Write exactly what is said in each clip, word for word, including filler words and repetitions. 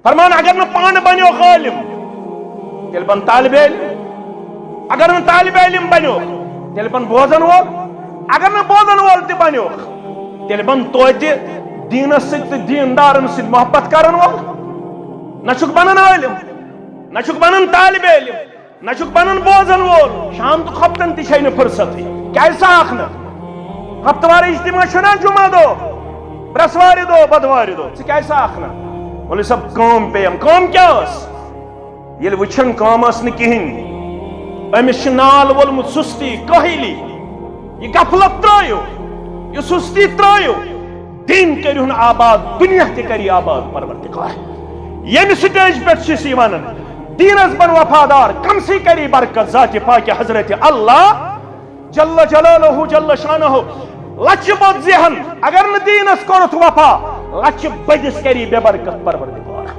فرمان، اگر نہٕ پانہٕ بنیوکھ عٲلِم، تیٚلہِ بن طالب علم۔ اگر نہٕ طالب علم بنیوکھ، تیٚلہِ بن بوزن وول۔ اگر نہٕ بوزن وول تہِ بنیوکھ، تیٚلہِ بن توتہِ دیٖنس سۭتۍ تہٕ دیٖندارن سۭتۍ محبت کرن وول۔ نہ چھُکھ بنان عٲلِم، نہ چھُکھ بنان طالب علم، نہ چھُکھ بنان بوزن وول، شام تہٕ خۄفتن تہِ چھے نہٕ فرصتٕے۔ کیازِ سا آکھ نہٕ؟ ہفتہٕ وار اجتماع چھُنہ جمعہ دۄہ، برٛٮ۪سوارِ دۄہ، بدوارِ دۄہ، ژٕ کیازِ سا آکھ نہٕ؟ مولوی صٲب، کٲم پیٚیَم۔ کٲم کیٛاہ ٲس؟ ییٚلہِ وٕچھان کٲم ٲس نہٕ کِہیٖنۍ، أمِس چھِ نال وولمُت سُستی، کٲہِلی۔ یہِ غفلت ترٛٲیِو، یہِ سُستی ترٛٲیِو۔ دین کٔرِہُن آباد، دُنیا تہِ کَری آباد پروردگار۔ ییٚمہِ سٹیج پٮ۪ٹھ چھِ أسۍ یہِ وَنان، دیٖنَس بَن وفادار، کَمسٕے کَری برکت ذاتِ پاکہِ حضرت اللہ جل جلالہ جل شانہ۔ لَچہِ بوٚد زیہن، اگر نہٕ دیٖنَس کوٚرُتھ وفا، لَچہِ بٔدِس کَری بے برکت پروردگار۔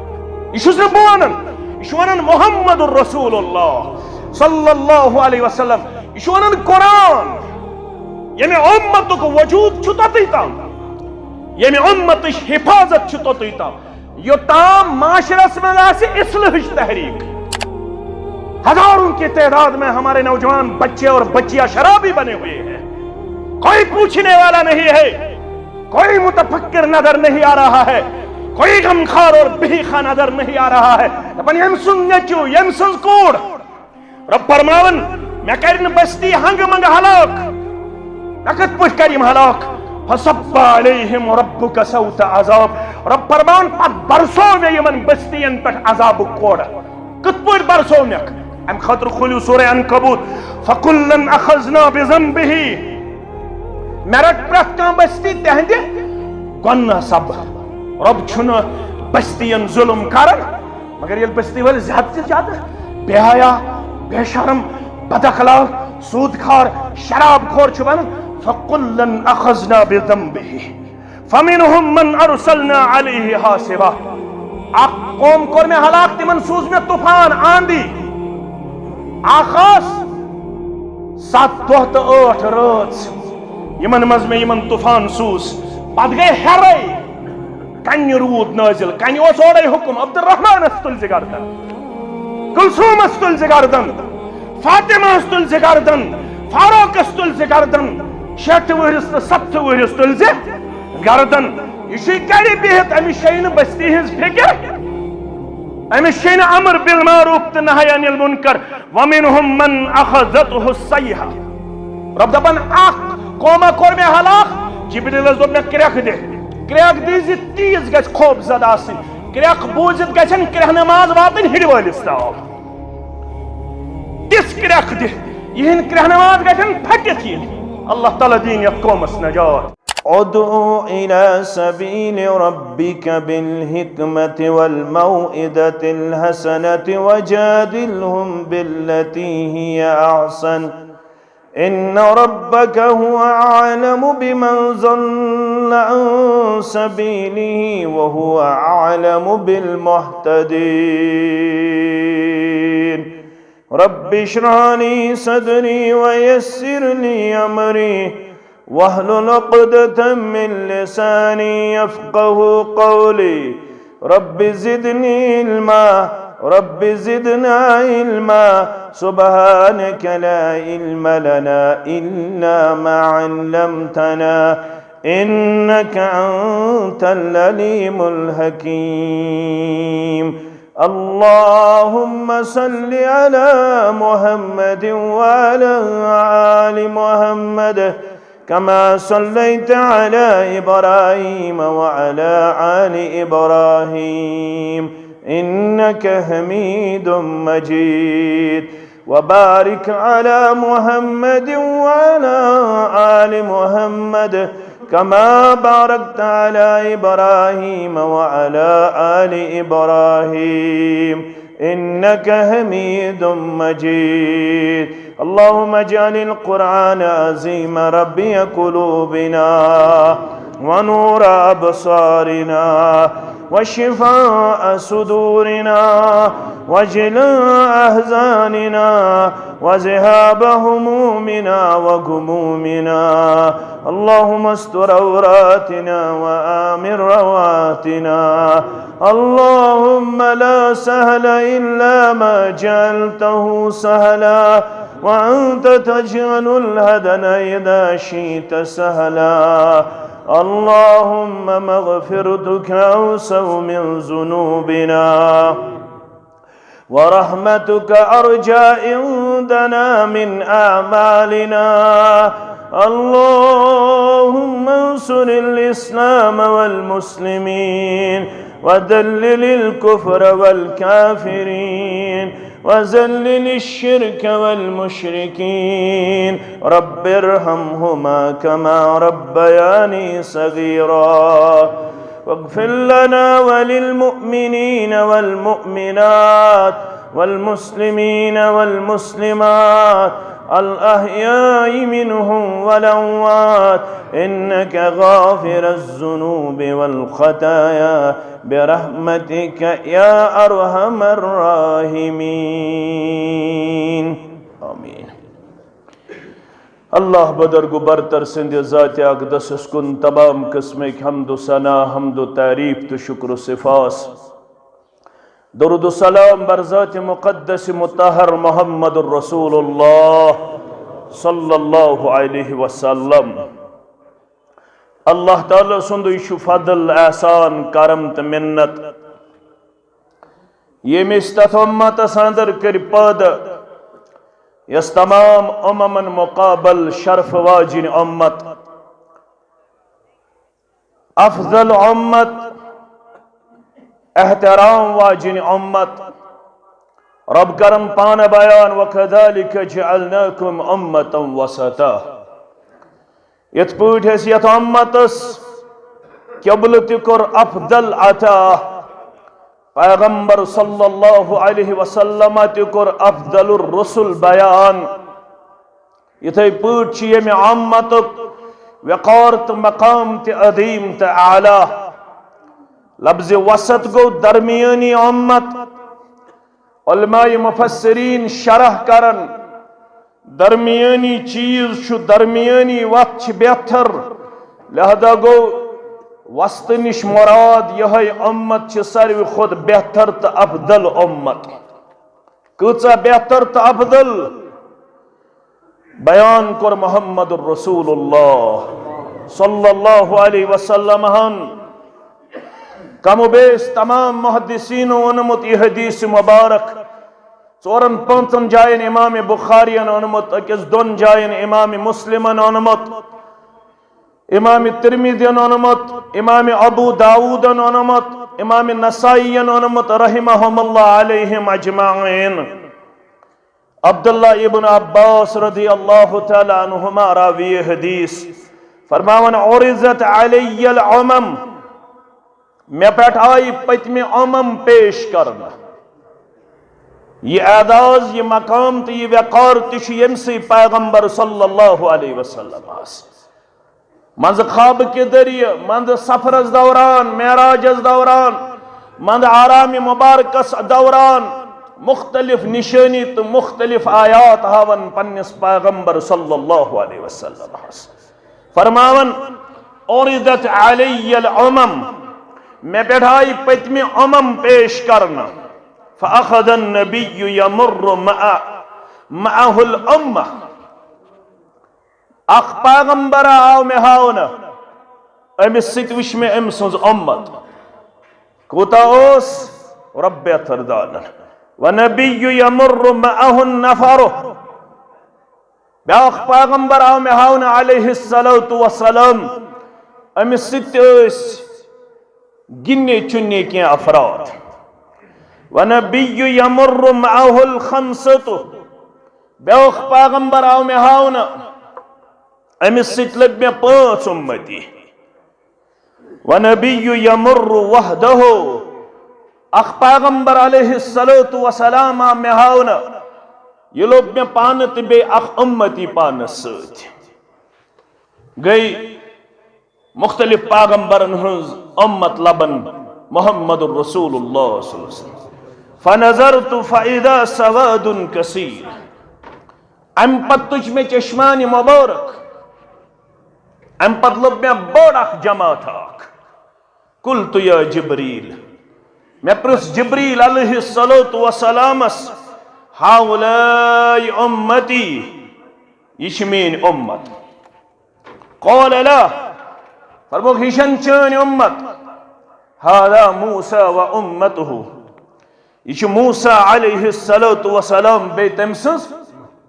یہِ چھُس نہٕ بہٕ وَنان، یہِ چھُ وَنان محمد رسول اللہ صلی اللہ علیہ وسلم۔ یہِ چھُ وَنان قرآن۔ ییٚمہِ اُمتُک وجوٗد چھُ توٚتُے تام، ییٚمہِ اُمتٕچ حفاظت چھِ توٚتُے تام، یوٚتام معاشرس منٛز آسہِ اصلٲحٕچ تحریک۔ ہزاروں کی تعداد میں ہمارے نوجوان بچے اور بچیاں شرابی بنے ہوئے ہیں، کوئی پوچھنے والا نہیں ہے، کوئی متفکر نظر نہیں آ رہا ہے، کوئی غمخوار اور بہی خواہ نظر نہیں آ رہا ہے۔ دپان، ییٚمۍ سُنٛد نیٚچو، ییٚمۍ سٕنٛز کوٗر، رب فرماوان، مےٚ کرِ نہٕ بستی ہنگہٕ منگہٕ ہلاک۔ مےٚ کِتھ پٲٹھۍ کرِ یِم ہلاک؟ فصب علیہم ربک سوط عذاب۔ رب فرماوان، پتہٕ برسو مےٚ یِمن بستین پٮ۪ٹھ عذابُک کورٕ۔ کِتھ پٲٹھۍ برسو مےٚ؟ امہِ خٲطرٕ کھوٗلِو سورہ عنکبوت۔ فکلا اخذنا بذنبہ۔ مےٚ رٹ پرٛٮ۪تھ کانٛہہ بستی تہنٛدِ گۄناہ سبب۔ رب چھُنہٕ بستین ظلم کران۔ مگر ییٚلہِ بستی وٲلۍ زیادٕ تہِ زیادٕ بے حیا، بے شرم، بد اخلاق، سود خور، شراب خور چھِ بنان، فکلا اخذنا بذنبہ فمنهم من ارسلنا علیہ حاصبا۔ اکھ قوم کوٚر مےٚ ہلاک، تِمن سوٗز مےٚ طوفان، آندھی۔ اکھ ٲس ستھ دۄہ تہٕ ٲٹھ رٲژ، یِمن منٛز مےٚ یِمن طوفان سوٗز، پتہٕ گٔے ہیرے۔ کنہِ روٗد نٲزِل، کنہِ اوس اورے حُکُم، عبدالرحمنس تُلۍ زِ گردن، کلثومس تُلۍ زِ گردن، فاطمہس تُلۍ زِ گردن، فاروقس تُلۍ زِ گردن، شیٹھٕ وُہرِس تہٕ ستتھٕ وُہرِس تُلۍ زِ گردن۔ یہِ چھُے گرِ بِہِتھ، أمِس چھے نہٕ بستی ہٕنٛز فِکر، أمِس چھے نہٕ امر بالمعروف تہٕ نہی عن المنکر۔ ومنهم من اخذته الصیحہ۔ رب دپان، اکھ قوما کوٚر مےٚ ہلاک، جبریلس دوٚپ مےٚ، کرٛٮ۪کھ دِ، کرٛٮ۪کھ دِ زِ تیز گژھِ خوف زدہ آسٕنۍ، کرٛٮ۪کھ بوٗزِتھ گژھن کرٛٮ۪ہنہٕ ماز واتٕنۍ ہِڑِ وٲلِس تام۔ تِژھ کرٛٮ۪کھ دِ، یِہِنٛدۍ کرٛٮ۪ہنہٕ ماز گژھن پھٹِتھ یِنۍ۔ اللہ تعالیٰ دِیِن یتھ قومس نجات۔ ادع إلى سبيل ربك بالحكمة والموعظة الحسنة وجادلهم بالتي هي أحسن، إن ربك هو أعلم بمن ضل عن سبيله وهو أعلم بالمهتدين. رب اشرح لي صدري ويسر لي أمري واحلل عقدة من لساني يفقه قولي. رب زدني علما، رب زدنا علما. سبحانك لا علم لنا إلا ما علمتنا إنك أنت العليم الحكيم. اللهم صل على محمد وعلى آل محمد كما صليت على إبراهيم وعلى آل إبراهيم إنك حميد مجيد. وبارك على محمد وعلى آل محمد كما باركت على إبراهيم وعلى آل إبراهيم إنك حميد مجيد. اللهم اجعل القرآن العظيم ربيع قلوبنا ونور أبصارنا وشفاء صدورنا وجلاء أحزاننا وذهاب همومنا وغمومنا. اللهم استر عوراتنا وآمن رواتنا اللهم لا سهل إلا ما جعلته سهلا، وأنت تجعل الهدن إذا شئت سهلا. اللهم مغفرتك أوسع من ذنوبنا، ورحمتك أرجى عندنا من أعمالنا. اللهم انصر الإسلام والمسلمين، وذلل الكفر والكافرين، وذلل الشرك والمشركين. رب ارحمهما كما ربياني صغيرا. واغفر لنا وللمؤمنين والمؤمنات والمسلمين والمسلمات الأحياء منهم والأموات، إنك غافر الذنوب والخطايا، برحمتك يا أرحم الراحمين. آمين. اللہ بزرگ و برتر سٕنٛدِ ذاتِ اقدسس کُن تمام قسمٕکۍ حمد و ثنا، حمد و تعریف تہٕ شکر و سپاس۔ درود و سلام بر ذاتِ مقدس مطہر محمد رسول اللہ صلی اللہ علیہ وسلم۔ اللہ تعالیٰ سُنٛدُے چھُ فضل، احسان، کرم تہٕ منت، ییٚمۍ أسۍ تتھ امتس اندر کٔرۍ پٲدٕ، یۄس تمام اممن مقابل شرف واجِنۍ امت، افضل امت، احترام واجِنۍ امت۔ رب کرن پانہٕ بیان، وَكَذَلِكَ جَعَلْنَاكُمْ أُمَّةً وَسَطًا۔ یِتھ پٲٹھۍ اَسہِ یَتھ اُمتَس قبلہٕ تہِ کوٚر افضل عطا، پیغمبر صلی اللہ علیہ وسلم تہِ کوٚر افضل الرسل بیان۔ یِتھے پٲٹھۍ چھُ ییٚمہِ اُمتُک وقار تہٕ مقام تہِ عظیم تہٕ اعلیٰ۔ لفظِ وسط گوٚو درمیٲنی اُمت۔ علماء مفسرین شرح کرن، درمیٲنی چیز چھُ، درمیٲنی وتھ چھِ بہتر۔ لہذا گوٚو وسطہٕ نِش مراد یِہوٚے اُمت چھِ ساروی کھۄتہٕ بہتر تہٕ افضل اُمت۔ کۭژاہ بہتر تہٕ افضل؟ بیان کوٚر محمد رسول اللہ صلی اللہ علیہ وسلم ہن۔ کم و بیش تمام محدثینو اوٚنمُت یہِ حدیث مبارک۔ ژورن پانٛژن جاین امام بخارین اوٚنمُت، أکِس دۄن جاین امام مسلمن اوٚنمُت، امام ترمذین اوٚنمُت، امام ابو داودن اوٚنمُت، امام نسائین اوٚنمُت، رحمہم اللہ علیہم اجمعین۔ عبداللہ ابن عباس رضی اللہ تعالیٰ عنہما راوی حدیث فرماوان، عرضت علی الامم، مےٚ پٮ۪ٹھ آیہِ پٔتمہِ امم پیش کرنہٕ۔ یہِ اعزاز، یہِ مقام تہٕ یہِ وقار تہِ چھُ ییٚمہِ سٕے پیغمبر صلی اللہ علیہ وسلم آس۔ منٛزٕ خوابہٕ کہِ ذٔریعہٕ، منٛزٕ سفرس دوران، معراجس دوران، منٛزٕ آرام مبارکس دوران مختلف نشٲنی تہٕ مختلف آیات ہاوان پننِس پیغمبر صلی اللہ علیہ وسلمس۔ فرماوان، عرضت علی الامم، مےٚ پٮ۪ٹھ آیہِ پٔتمہِ امم پیش کرنہٕ۔ فاخذ النبی یمر مع، معه الامہ۔ اکھ پیغمبر آو مےٚ ہاونہٕ، أمِس سۭتۍ وٕچھ مےٚ أمۍ سٕنٛز اُمت کوٗتاہ اوس، رب بہتر زانن۔ ونبی یمر معه النفر، بیٛاکھ پیغمبر آو مےٚ ہاونہٕ علیہ الصلوۃ والسلام، أمِس سۭتۍ تہِ ٲسۍ گِنٛدنہِ چُننہِ کینٛہہ افراد۔ ونبی یمر معه الخمسۃ، بیٛاکھ پیغمبر آو مےٚ ہاونہٕ، أمِس سۭتۍ لٔبۍ مےٚ پانٛژھ اُمتی۔ ونبی یمر وحدہ، اکھ پیغمبر علیہ الصلوۃ والسلام آو مےٚ ہاونہٕ، یہِ لوٚب مےٚ پانہٕ تہٕ بیٚیہِ اکھ اُمتی پانس سۭتۍ۔ گٔے مختلف پیغمبرن ہٕنٛز اُمت لبن محمد رسول اللہ صلی اللہ علیہ وسلم۔ فنظرت فاذا سواد کثیر۔ امہِ پتہٕ تُج مےٚ چشمانِ مبارک، امہِ پتہٕ لوٚب مےٚ بٔڑ اکھ جماعت اکھ۔ قلت یا جبریل، مےٚ پرٛژھ جبریل علیہ الصلوۃ والسلامس، "ہؤلاء امتی، یہِ چھِ میٲنۍ امت؟" قال لا، فرمووُکھ، "یہِ چھَنہٕ چٲنۍ امت، هذا موسیٰ و امتہ، یہِ چھِ موسیٰ علیہ الصلوۃ والسلام بیٚیہِ تٔمۍ سٕنٛز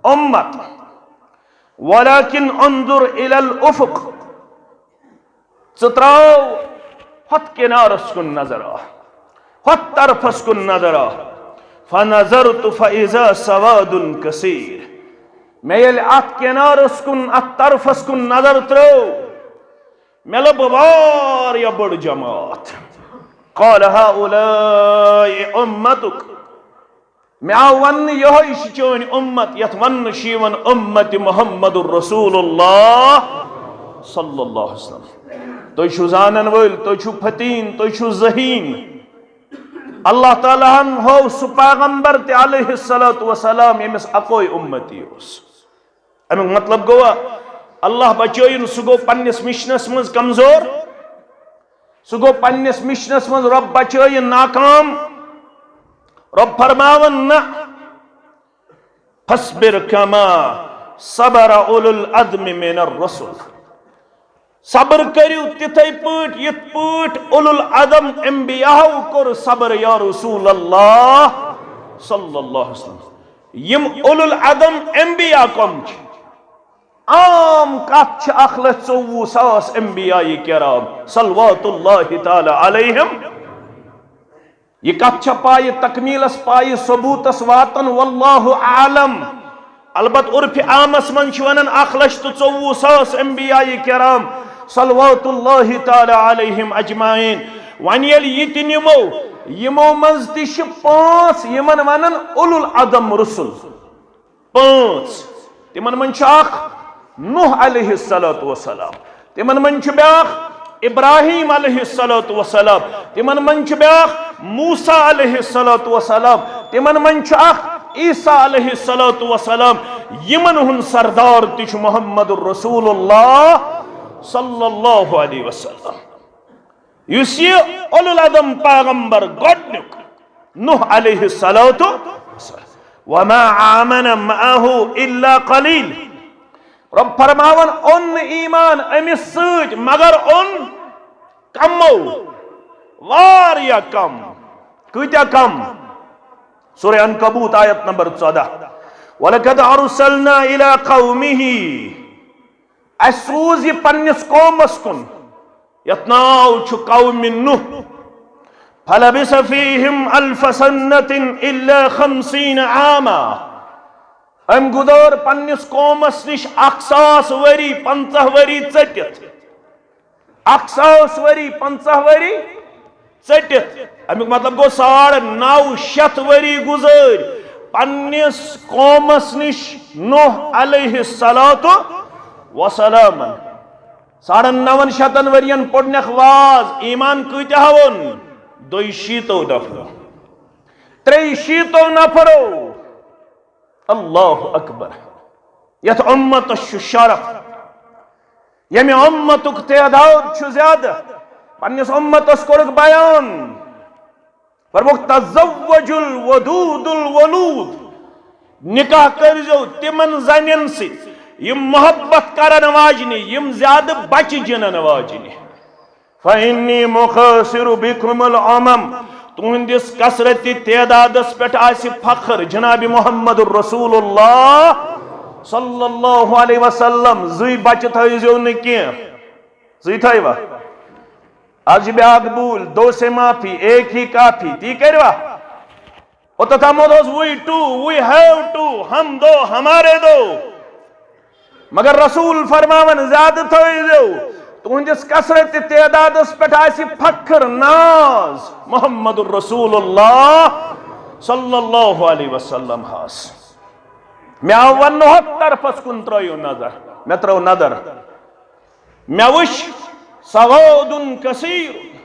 امت۔ ولكن انظر الى الافق، ژٕ تراو ہۄتھ کنارس کُن نظر، ہۄتھ طرفس کُن نظر۔ فنظرت فاذا سواد كثير، مےٚ ییٚلہِ اتھ کنارس کُن، اتھ طرفس کُن نظر ترٲو، مےٚ لٔب واریاہ بٔڑ جماعت۔ قال هؤلاء امتك، مےٚ آو وننہٕ، یِہوٚے چھِ چٲنۍ اُمت، یَتھ وننہٕ چھِ یِوان اُمت محمد رسول اللہ صلی اللہ علیہ وسلم۔ تُہۍ چھِو زانن وٲلۍ، تُہۍ چھِو فتیٖن، تُہۍ چھِو ذہیٖن۔ اللہ تعالیٰ ہن ہوو سُہ پیغمبر تہِ علیہ الصلوۃ والسلام، ییٚمِس اَکوے اُمتی اوس۔ اَمیُک مطلب گوٚوا، اللہ بچٲیِن، سُہ گوٚو پننِس مِشنَس منٛز کمزور، سُہ گوٚو پننِس مِشنَس منٛز رۄب بچٲیِن ناکام۔ رۄب فرماوان، نہ، فاصبر كما صبر اولو العزم من الرسل۔ صبر کٔرِو تِتھے پٲٹھۍ، یِتھ پٲٹھۍ اولو العزم انبیاہو کوٚر صبر، یا رسول اللہ صلی اللہ علیہ وسلم۔ یِم اولو العزم انبیاء کم چھِ؟ عام کتھ چھِ اکھ لچھ ژوٚوُہ ساس انبیاء کرام صلوات اللہ تعالیٰ علیہم۔ یہِ کتھ چھےٚ پایہِ تکمیلس، پایہِ ثبوتس واتن، واللہ اعلم۔ البتہ عرفِ عامس منٛز چھِ ونان اکھ لچھ تہٕ ژوٚوُہ ساس انبیاء کرام صلوات اللہ تعالیٰ علیہم اجمعین۔ وۄنۍ ییٚلہِ یہِ تہِ نِمو، یِمو منٛز تہِ چھِ پانٛژھ یِمن ونان اولو العزم رسل۔ پانٛژھ۔ تِمن منٛز چھُ اکھ نوح علیہ الصلوۃ والسلام، تِمن منٛز چھُ بیٛاکھ ابراہیم علیہ الصلوۃ والسلام، تِمن منٛز چھُ بیٛاکھ موسیٰ علیہ الصلوۃ والسلام، تِمن منٛز چھُ اکھ عیسیٰ علیہ الصلوۃ والسلام۔ یِمن ہُنٛد سردار تہِ چھُ محمد رسول اللہ صلی اللہ علیہ وسلم۔ یُس یہِ اولو العزم پیغمبر گۄڈنیُک نوح علیہ الصلوۃ، وما آمن معه الا قلیل۔ رۄب فرماوان، اوٚن نہٕ ایمان أمِس سۭتۍ مگر اوٚن کمو، واریاہ کم۔ کۭتیاہ کم؟ سورہ عنکبوت، آیت نمبر ژۄدہ۔ ولقد ارسلنا الی قومہ، اسہِ سوٗز یہِ پننِس قومس کُن، یتھ ناو چھُ قوم نوح۔ فلبث فیہم الف سنۃ الا خمسین عاما۔ أمۍ گُزٲر پننِس قومس نِش اکھ ساس ؤری، پنٛژاہ ؤری ژٔٹِتھ۔ اکھ ساس ؤری، پنٛژاہ ؤری ژٔٹِتھ۔ اَمیُک مطلب گوٚو، ساڑ نو شیٚتھ ؤری گُزٲرۍ پننِس قومس نِش نوح علیہ الصلوۃ والسلام۔ ساڑن نون شتن ورین پوٚرنکھ واز، ایمان کۭتیاہ اوٚن؟ دۄیہِ شیٖتو نفرو، ترٛیہِ شیٖتو نفرو۔ اللہ اکبر۔ یتھ امتس چھُ شرف، ییٚمہِ امتُک تعداد چھُ زیادٕ۔ پننِس امتس کوٚرُکھ بیان، فرمووُکھ، تزوج الودود الولود، نکاح کٔرزیو تِمن زنٮ۪ن سۭتۍ یِم محبت کرن واجنہِ، یِم زیادٕ بچہِ جنن واجنہِ۔ فإنی مخاصر بکم الامم، تُہنٛدِس کثرت تعدادس پٮ۪ٹھ آسہِ فخر۔ جناب محمد رسول اللہ صلی اللہ علیہ وسلم، زٕے بچہِ تھٲیزیو نہٕ کینٛہہ۔ زٕے تھٲیوا؟ از چھِ بیٛاکھ بوٗلۍ، دو سے معافی، ایک ہی کافی، تی کٔرِوا؟ اوٚتتھ تامَتھ اوس we too, we have to، ہم دو، ہمارے دو۔ مگر رسول فرماوان، زیادٕ تھٲیزیو، تُہنٛدِس کثرت تعدادس پٮ۪ٹھ آسہِ فخر، ناز محمد رسول اللہ صلی اللہ علیہ وسلم ہس۔ مےٚ آو وننہٕ، ہۄتھ طرفس کُن ترٲیِو نظر، مےٚ ترٲو نظر۔ مےٚ وٕچھ سواد کثیر،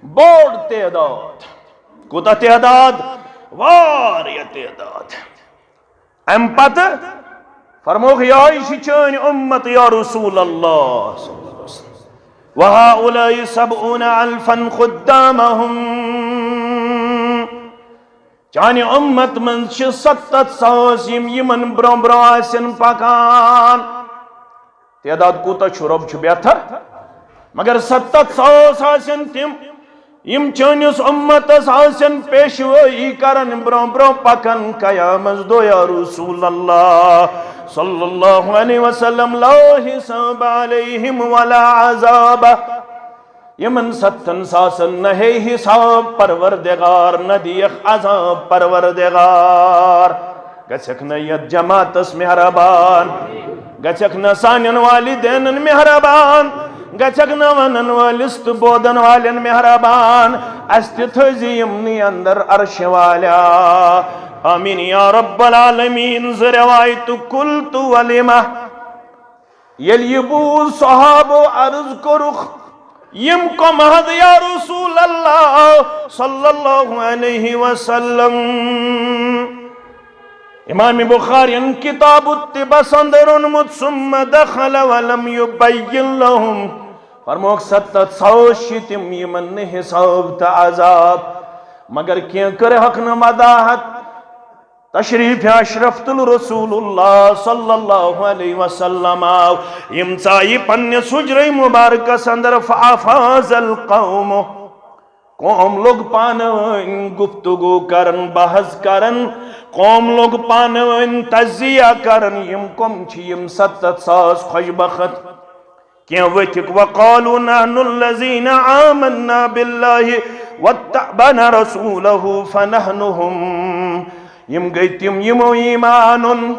بوٚڑ تعداد۔ کوٗتاہ تعداد؟ واریاہ تعداد۔ امہِ پتہٕ فرمووُکھ، یہے چھِ چٲنۍ امت یا رسول اللہ۔ وهؤلاء سبعون الفا خدامهم۔ چانہِ اُمت منٛز چھِ ستتھ ساس یِم یِمن برونٛہہ برونٛہہ آسن پکان۔ تعداد کوٗتاہ چھُ؟ رۄب چھُ بہتر۔ مگر ستتھ ساس آسن تِم، یِم چٲنِس اُمتس آسن پیشوٲیی کران، برونٛہہ برونٛہہ پکان قیامت دۄہ۔ یا رسول اللہ صلی اللہ علیہ وسلم، لا حساب علیہم ولا عذاب۔ یِمن ستتھن ساسن نہ ہے حساب پروردگار، نہ دِیَکھ عذاب پروردگار۔ گژھکھ نہ یتھ جماعتس مہربان، گژھکھ نہ سانٮ۪ن والدینن مہربان، گژھکھ نہ ونن وٲلِس تہٕ بوزن والٮ۪ن مہربان۔ اسہِ تہِ تھٲوزِ یِمنٕے اندر عرشہِ والیا۔ آمین یا رب العالمین۔ زٕ روایتہٕ، قلت ولم۔ ییٚلہِ یہِ بوٗز، صحابو عرض کوٚرُکھ، یِم کۄم حظ یا رسول اللہ صلی اللہ علیہ وسلم؟ امام بخارین کتاب الطبس اندر اوٚنمُت، ثم دخل ولم يبين لهم۔ فرموکھ، ستتھ ساس چھِ تِم، یِمن نہٕ حساب تہٕ عذاب، مگر کینٛہہ کٔرہکھ نہٕ وضاحت۔ تشریف اشرفت الرسول اللہ صلی اللہ علیہ وسلم آو، یِم ژایہِ پننِس حجرے مبارکس اندر، فافاض القوم۔ قوم لوٚگ پانہٕ وٲنۍ گفتگو کران، بحث کران، قوم لوٚگ پانہٕ وٲنۍ تجزیہ کران، یِم کۄم چھِ یِم ستتھ ساس خۄش بخت؟ کینٛہہ ؤتھِکھ، وقالوا نحن الذين آمنا بالله واتبعنا رسوله فنحن هم۔ یِم گٔے تِم، یِمو ایمان اوٚن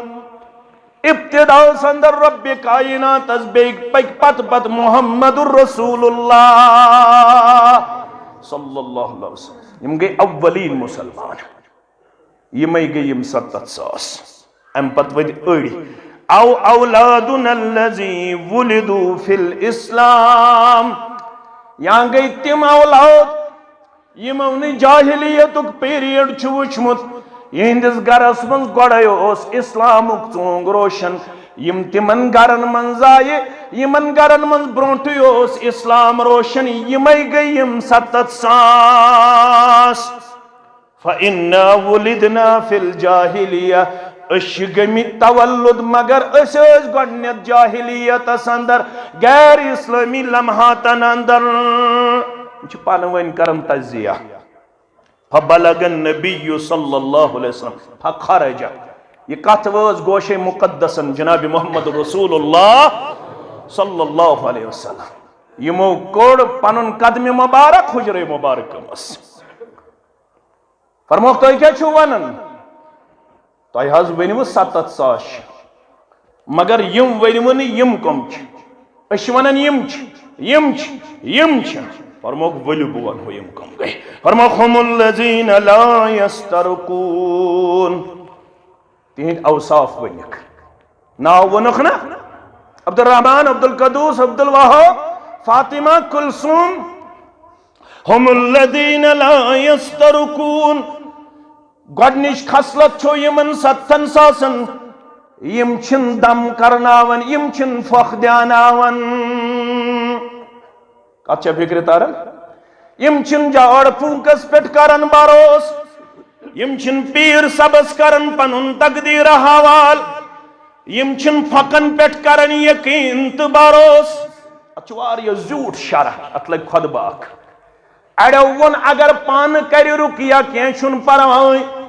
ابتداءس اندر رب کائناتس، بیٚیہِ پٔکۍ پتہٕ پتہٕ محمد رسول اللہ صلی اللہ علیہ وسلم۔ یِم گٔے اولین مسلمان۔ یِمے گٔے یِم ستتھ ساس۔ امہِ پتہٕ ؤدۍ أڑۍ۔ او اولادنا الذي ولدوا في الاسلام۔ یا گٔے تِم اولاد یِمو نہٕ جاہلیتُک پیریڈ چھُ وٕچھمُت، یِہنٛدِس گرس منٛز گۄڈے اوس اسلامُک ژونگ روشن۔ یِم تِمن گرن منٛز زایہِ، یِمن گرن منٛز برونٛٹھٕے اوس اسلام روشن، یِمے گٔے یِم ستتھ ساس۔ فإنا ولدنا في الجاهلية۔ أسۍ چھِ گٔمٕتۍ تولد، مگر أسۍ ٲسۍ گۄڈٕنیتھ جاہلیتس اندر، غیر اسلٲمی لمحاتن اندر۔ یِم چھِ پانہٕ ؤنۍ کران تجزیہ۔ فبلغ النبي صلى الله عليه وسلم فخرج۔ یہِ کتھ وٲژ گوشے مقدسن جناب محمد رسول اللہ صلی اللہ علیہ وسلم۔ یِمو کوٚڑ پنُن قدمِ مبارک حجرے مبارک منٛز۔ فرموکھ، تُہۍ کیٛاہ چھِو وَنان؟ تۄہہِ حظ ؤنِوٕ ستتھ ساس چھِ، مگر یِم ؤنِوٕ نہٕ یِم کٕم چھِ۔ أسۍ چھِ وَنان یِم چھِ، یِم چھِ، یِم چھِ۔ فرموکھ، ؤلِو بہٕ وَنہو یِم کٕم گٔے۔ فرموکھ، هم الذين لا يسترقون۔ تِہِنٛدۍ اوصاف ؤنِکھ۔ ناو ووٚنُکھ نا؟ عبدالرحمان، عبدالقدوس، عبدالوہاب، فاطمہ، کلثوم۔ هم الذين لا يسترقون۔ گۄڈٕنِچ خصلت چھو یِمن ستتھن ساسن، یِم چھِنہٕ دم کرناوان، یِم چھِنہٕ پھۄکھ دیاناوان۔ کتھ چھےٚ فکرِ تران؟ یِم چھِنہٕ جاڑ پھوٗکس پٮ۪ٹھ کران بروس، یِم چھِنہٕ پیٖر صٲبس کران پنُن تقدیر حوال، یِم چھِنہٕ پھۄکن پٮ۪ٹھ کران یقین تہٕ بروس۔ اتھ چھُ واریاہ زیوٗٹھ شرح، اتھ لگہِ خۄطبہٕ اکھ۔ اڑیو ووٚن، اگر پانہٕ کرِ رُقیہ، کینٛہہ چھُنہٕ پرواے۔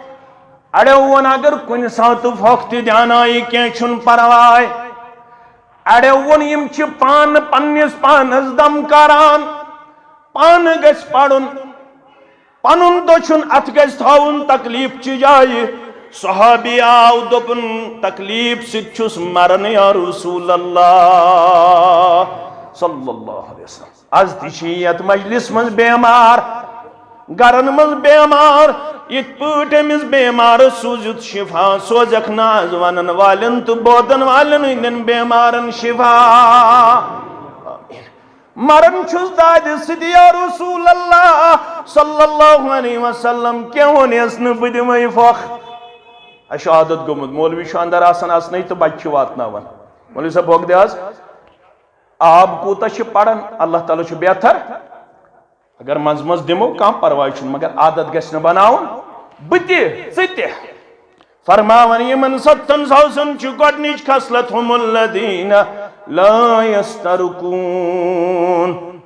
اڑیو ووٚن، اگر کُنہِ ساتہٕ پھۄکھ تہِ دیانایہِ، کینٛہہ چھُنہٕ پرواے۔ اڑیو ووٚن، یِم چھِ پانہٕ پننِس پانس دم کران، پانہٕ گژھِ پرُن، پنُن دٔچھُن اتھ گژھِ تھاوُن تکلیف چہِ جایہِ۔ صحابی آو، دوٚپُن، تکلیف سۭتۍ چھُس مران یا رسول اللہ صلی اللہ علیہ وسلم۔ از تہِ چھِ یتھ مجلس منٛز بیمار، گرن منٛز بیمار، یِتھ پٲٹھۍ أمِس بیمارس سوٗزِتھ شفا، سوزکھ نہ از ونن والٮ۪ن تہٕ بوزن والٮ۪ن ہٕنٛدٮ۪ن بیمارن شفا۔ آمین۔ مران چھُس دادِ سۭتۍ یا رسول اللہ صلی اللہ علیہ وسلم، کینٛہہ ووٚنیس نہٕ بہٕ دِمے پھۄکھ۔ اسہِ چھُ عادت گوٚمُت، مولوی چھُ اندر آسان اژنٕے تہٕ بچہِ چھِ واتناوان۔ مولوی صٲب، پھۄکھ دِ حظ۔ آب کوٗتاہ چھِ پران، اللہ تعالیٰ چھُ بہتر۔ اگر منٛزٕ منٛزٕ دِمو، کانٛہہ پرواے چھُنہٕ، مگر عادت گژھِ نہٕ بناوُن۔ بہٕ تہِ، ژٕ تہِ۔ فرماوان، یِمن ستن ساسن چھِ گۄڈنِچ خصلت، هم الذین لا یسترقون۔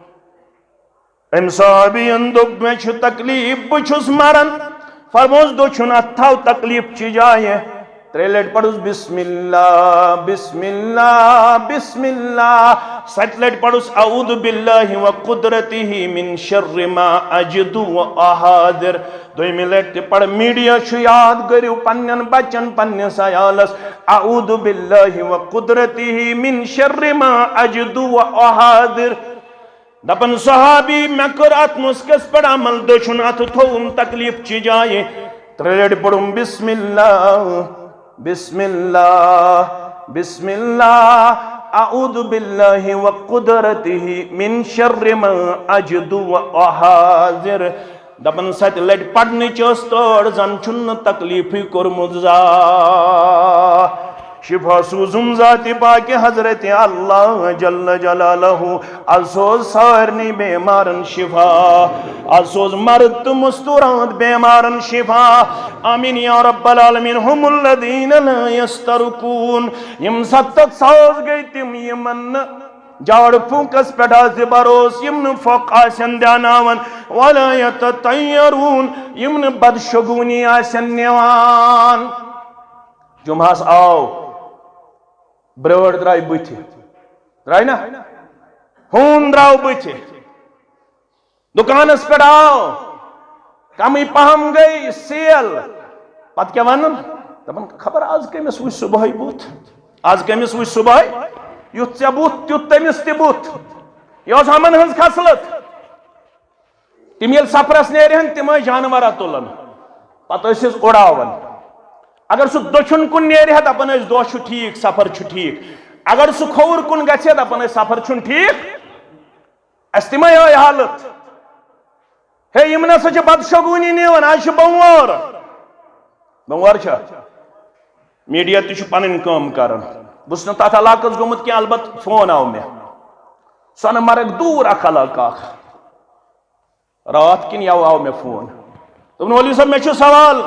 أمۍ صحابین دوٚپ، مےٚ چھُ تکلیف، بہٕ چھُس مران۔ فرموس، دٔچھُن اتھ تھاو تکلیف چہِ جایہِ۔ ترٛےٚ لٹہِ پرُس، بسم اللہ، بسم اللہ، بسم اللہ۔ ستہِ لٹہِ پرُس، اعوذ باللہ و قدرتہ من شر ما اجد و احاذر۔ دوٚیمہِ لٹہِ تہِ پَر، میڈیا چھُ یاد، کٔرِو پننٮ۪ن بچن، پننِس عیالس، اعوذ باللہ و قدرتہ من شر ما اجد و احاذر۔ دپان صحابی، مےٚ کٔر اتھ نسخس پٮ۪ٹھ عمل، دٔچھُن اتھٕ تھووُم تکلیف چہِ جایہِ، ترٛےٚ لٹہِ پوٚرُم بسم اللہ، بسم اللہ، بسم اللہ، اعوذ باللہ و قدرتہ من شر ما اجد و احاذر۔ دپان ستہِ لٹہِ پرنٕچ ٲس تٲڑ، زن چھُنہٕ تکلیفٕے کوٚرمُت زانٛہہ۔ شفا سوٗزُم ذاتِ پاکِ حضرت اللہ جل جلالہ۔ از سوز سارنٕے بیمارن شفا۔ از سوز مرد تہٕ مستورات بیمارن شفا۔ آمین یا رب العالمین۔ هم الذین لا یسترقون۔ یِم ستتھ ساس گٔے تِم، یِمن نہٕ جاڑ پھونکس پٮ۪ٹھ آسہِ بھروسہٕ، یِم نہٕ پھۄکھ آسن دیاناوان، ولا یتطیرون، یِم نہٕ بدشگونی آسن نِوان۔ جمعہس آو، برٲر درٛاے بٕتھِ، درٛاے نا؟ ہوٗن درٛاو بٕتھِ، دُکانس پٮ۪ٹھ آو، کمٕے پہم گٔے سیل۔ پتہٕ کیٛاہ ونان؟ دپان، خبر از کٔمِس وٕچھ صبحٲے بُتھ؟ از کٔمِس وٕچھ صبحٲے؟ یُتھ ژےٚ بُتھ، تیُتھ تٔمِس تہِ بُتھ۔ یہِ ٲس یِمن ہٕنٛز خصلت۔ تِم ییٚلہِ سفرس نیرِ ہن، تِم ٲسۍ جانورا تُلان، پتہٕ ٲسۍ أسۍ اُڑاوان۔ اگر سُہ دٔچھُن کُن نیرِ ہا، دپان ٲسۍ، دۄہ چھُ ٹھیٖک، سفر چھُ ٹھیٖک۔ اگر سُہ کھووُر کُن گژھِ ہا، دپان ٲسۍ، سفر چھُنہٕ ٹھیٖک۔ اَسہِ تہِ ما یِہوٚے حالت؟ ہے، یِم نسا چھِ بدشگوٗنی نِوان، آز چھِ بۄموار۔ بۄموار چھا؟ میڈیا تہِ چھُ پنٕنۍ کٲم کران۔ بہٕ چھُس نہٕ تتھ علاقس گوٚمُت کینٛہہ، البتہٕ فون آو مےٚ۔ سۄنہٕ مرگ دوٗر اکھ علاقہٕ اکھ۔ راتھ کِنۍ یَوٕ آو مےٚ فون۔ دوٚپُن، "مولوی صٲب، مےٚ چھُ سوال،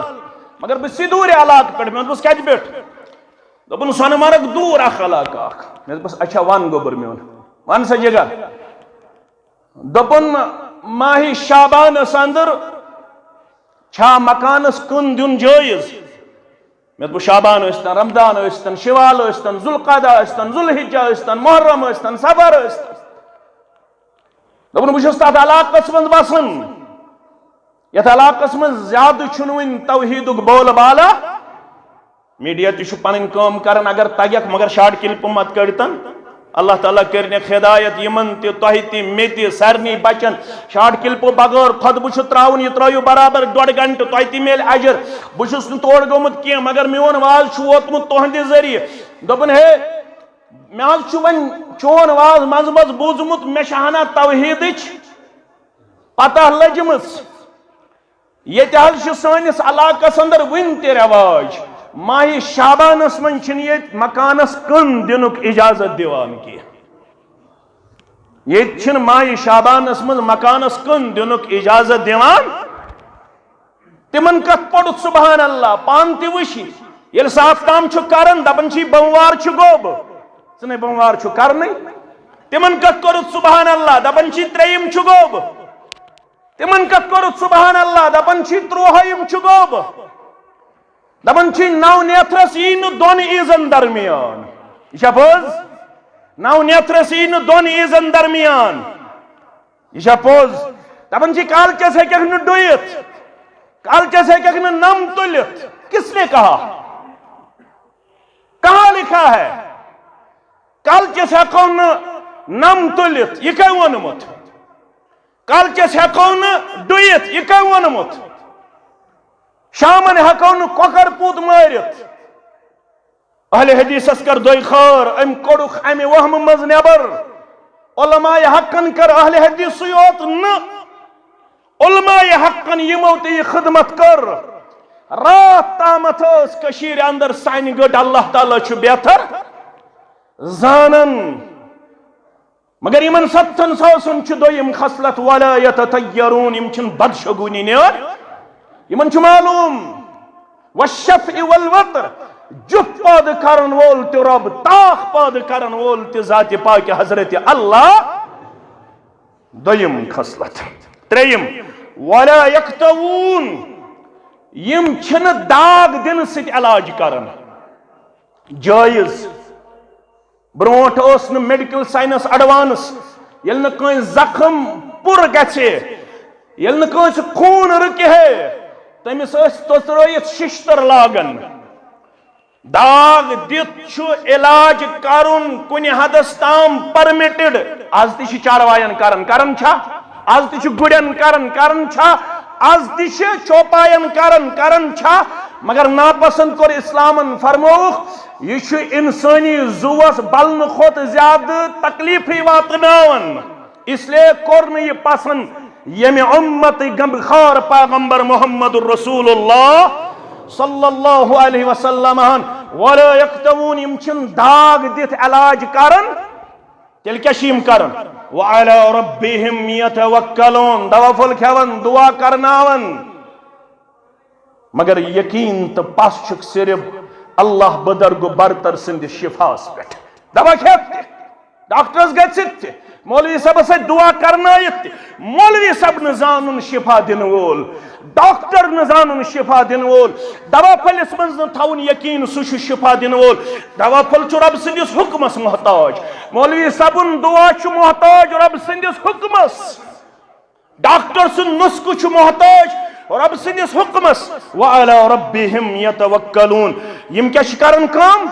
مگر بہٕ چھُس دوٗرِ علاقہٕ پٮ۪ٹھ۔" مےٚ دوٚپُس، "کَتہِ پٮ۪ٹھ؟" دوٚپُن، "سۄنہٕ مرگ دوٗر اکھ علاقہٕ اکھ۔" مےٚ دوٚپُس، "اچھا، وَن گوٚبُر میون، وَن سا جِگر۔" دوٚپُن، "ماہِ شعبانَس اندر چھا مکانَس کٕن دیُن جٲیِز؟" مےٚ دوٚپُس، "شعبان ٲسۍتن، رمضان ٲسۍتن، شوال ٲسۍتن، ذوالقعدہ ٲسۍتن، ذوالحجہ ٲسۍتن، محرم ٲسۍتن، صفر ٲسۍتن۔" دوٚپُن، "بہٕ چھُس تَتھ علاقَس منٛز بَسان، یَتھ علاقَس منٛز زیادٕ چھُنہٕ وٕنہِ توحیٖدُک بول بالا۔" میڈیا تہِ چھُ پَنٕنۍ کٲم کران، اگر تَگٮ۪کھ، مگر شاٹ کِلپہٕ مت کٔڑتَن۔ اللہ تعالیٰ کٔرِنَکھ ہدایت یِمَن تہِ، تۄہہِ تہِ، مےٚ تہِ، سارنٕے بَچَن۔ شاٹ کِلپہٕ بغٲر خۄطبہٕ چھُ ترٛاوُن، یہِ ترٛٲیِو برابر ڈۄڈ گھنٹہٕ، تۄہہِ تہِ میلہِ اجر۔ بہٕ چھُس نہٕ تور گوٚمُت کینٛہہ، مگر میون واز چھُ ووتمُت تُہنٛدِ ذٔریعہٕ۔ دوٚپُن، ہے، مےٚ حظ چھُ وۄنۍ چون واز منٛزٕ منٛزٕ بوٗزمُت، مےٚ چھِ ہنا توحیٖدٕچ پتہ لٔجمٕژ۔ ییٚتہِ حظ چھُ سٲنِس علاقس اندر وُنہِ تہِ رٮ۪واج، ماہِ شعبانس منٛز چھِنہٕ ییٚتہِ مکانس کٕن دِنُک اجازت دِوان کینٛہہ۔ ییٚتہِ چھِنہٕ ماہِ شعبانس منٛز مکانس کٕن دِنُک اجازت دِوان۔ تِمن کتھ پوٚرُتھ سبحان اللہ، پانہٕ تہِ وٕچھ۔ ییٚلہِ سُہ اختام چھُ کران، دپان چھِ، "بوموار چھُ گوٚب، ژٕ نے بوموار چھُ کرنٕے۔" تِمن کتھ کوٚرُتھ سبحان اللہ، دپان چھِ، "ترٛیٚیِم چھُ گوٚب۔" تِمن کتھ کوٚرُتھ سبحان اللہ، دپان چھِ، "ترٛوہٲیِم چھُ گوٚب۔" دپان چھِ، "نو نیتھرس یی نہٕ دۄن عیٖزن درمیان۔" یہِ چھا پوٚز؟ نو نیتھرس یی نہٕ دۄن عیٖزن درمیان۔ یہِ چھا پوٚز؟ دپان چھِ، "کالچس ہیٚککھ نہٕ ڈُیِتھ، کالچس ہیٚککھ نہٕ نم تُلِتھ۔" کس نے کہا؟ کہاں لکھا ہے؟ کالچس ہیٚکو نہٕ نم تُلِتھ، یہِ کٔمۍ ووٚنمُت؟ کالچس ہیٚکو نہٕ ڈُیِتھ، یہِ کٔمۍ ووٚنمُت؟ شامن ہیٚکو نہٕ کۄکر پوٗت مٲرِتھ۔ اہل حدیثس کر دۄے خٲر، أمۍ کوٚڑُکھ امہِ وہمہٕ منٛز نٮ۪بر۔ علماء حقن کر اہل حدیثٕے یوت نہٕ، علماء حقن یِمو تہِ یہِ خدمت کٔر۔ راتھ تامتھ ٲس کٔشیٖرِ اندر سانہِ گٔٹ، اللہ تعالیٰ چھُ بہتر زانان۔ مگر یِمن ستتھن ساسن چھِ دوٚیِم خصلت، ولا یتطیرون، یِم چھِنہٕ بدشگوٗنی نِوان۔ یِمن چھُ معلوم، والشفع والوتر، جُپھ پٲدٕ کرن وول تہِ رۄب، تاخ پٲدٕ کرن وول تہِ ذاتِ پاکہِ حضرت اللہ۔ دوٚیِم خصلت۔ ترٛیٚیِم، ولا یکتوون، یِم چھِنہٕ داغ دِنہٕ سۭتۍ علاج کران۔ جٲیز۔ برونٹھ اوس نہٕ میڈیکل سائنس ایڈوانس۔ ییٚلہِ نہٕ کٲنٛسہِ زخم پُر گژھِ، ییٚلہِ نہٕ کٲنٛسہِ خوٗن رُکہِ ہے، تٔمِس ٲسۍ تٔژرٲیِتھ ششتٕر لاگان۔ داغ دِتھ چھُ علاج کرُن کُنہِ حدس تام پرمٹڈ۔ از تہِ چھِ چاروایَن کران، کران چھا؟ از تہِ چھِ گُرٮ۪ن کران، کران چھا؟ از تہِ چھِ چوپایَن کران، کران چھا؟ مگر ناپسند کوٚر اسلامن، فرمووُکھ، یہِ چھُ انسٲنی زُوَس بلنہٕ کھۄتہٕ زیادٕ تکلیفٕے واتناوان۔ اس لیے کوٚر نہٕ یہِ پسند ییٚمہِ اُمتٕکۍ غمخار پیغمبر محمد رسول اللہ صلی اللہ علیہ وسلم ہن۔ ولا یکتوون، یِم چھِنہٕ داغ دِتھ علاج کران۔ تیٚلہِ کیٛاہ چھِ یِم کران؟ وعلی ربہم یتوکلون، دوا پھوٚل کھٮ۪وان، دعا کرناوان۔ مگر یقین تہٕ پس چھُکھ صرف اللہ بدرگ و برتر سٕنٛدِس شفاہس پٮ۪ٹھ۔ دوا کھٮ۪تھ تہِ، ڈاکٹرس گٔژھِتھ تہِ، مولوی صٲبس سۭتۍ دعا کرنٲیِتھ تہِ، مولوی صٲب نہٕ زانُن شفا دِنہٕ وول، ڈاکٹر نہٕ زانُن شفا دِنہٕ وول، دوا پھٔلِس منٛز نہٕ تھاوُن یقین سُہ چھُ شفا دِنہٕ وول۔ دوا پھوٚل چھُ رۄب سٕنٛدِس حُکمس محتاج۔ مولوی صٲبُن دعا چھُ محتاج رۄب سٕنٛدِس حُکمس۔ ڈاکٹر سُنٛد نسخہٕ چھُ محتاج رۄب سٕنٛدِس حُکمس۔ وعلی ربہم یتوکلون۔ یِم کیٛاہ چھِ کران کٲم؟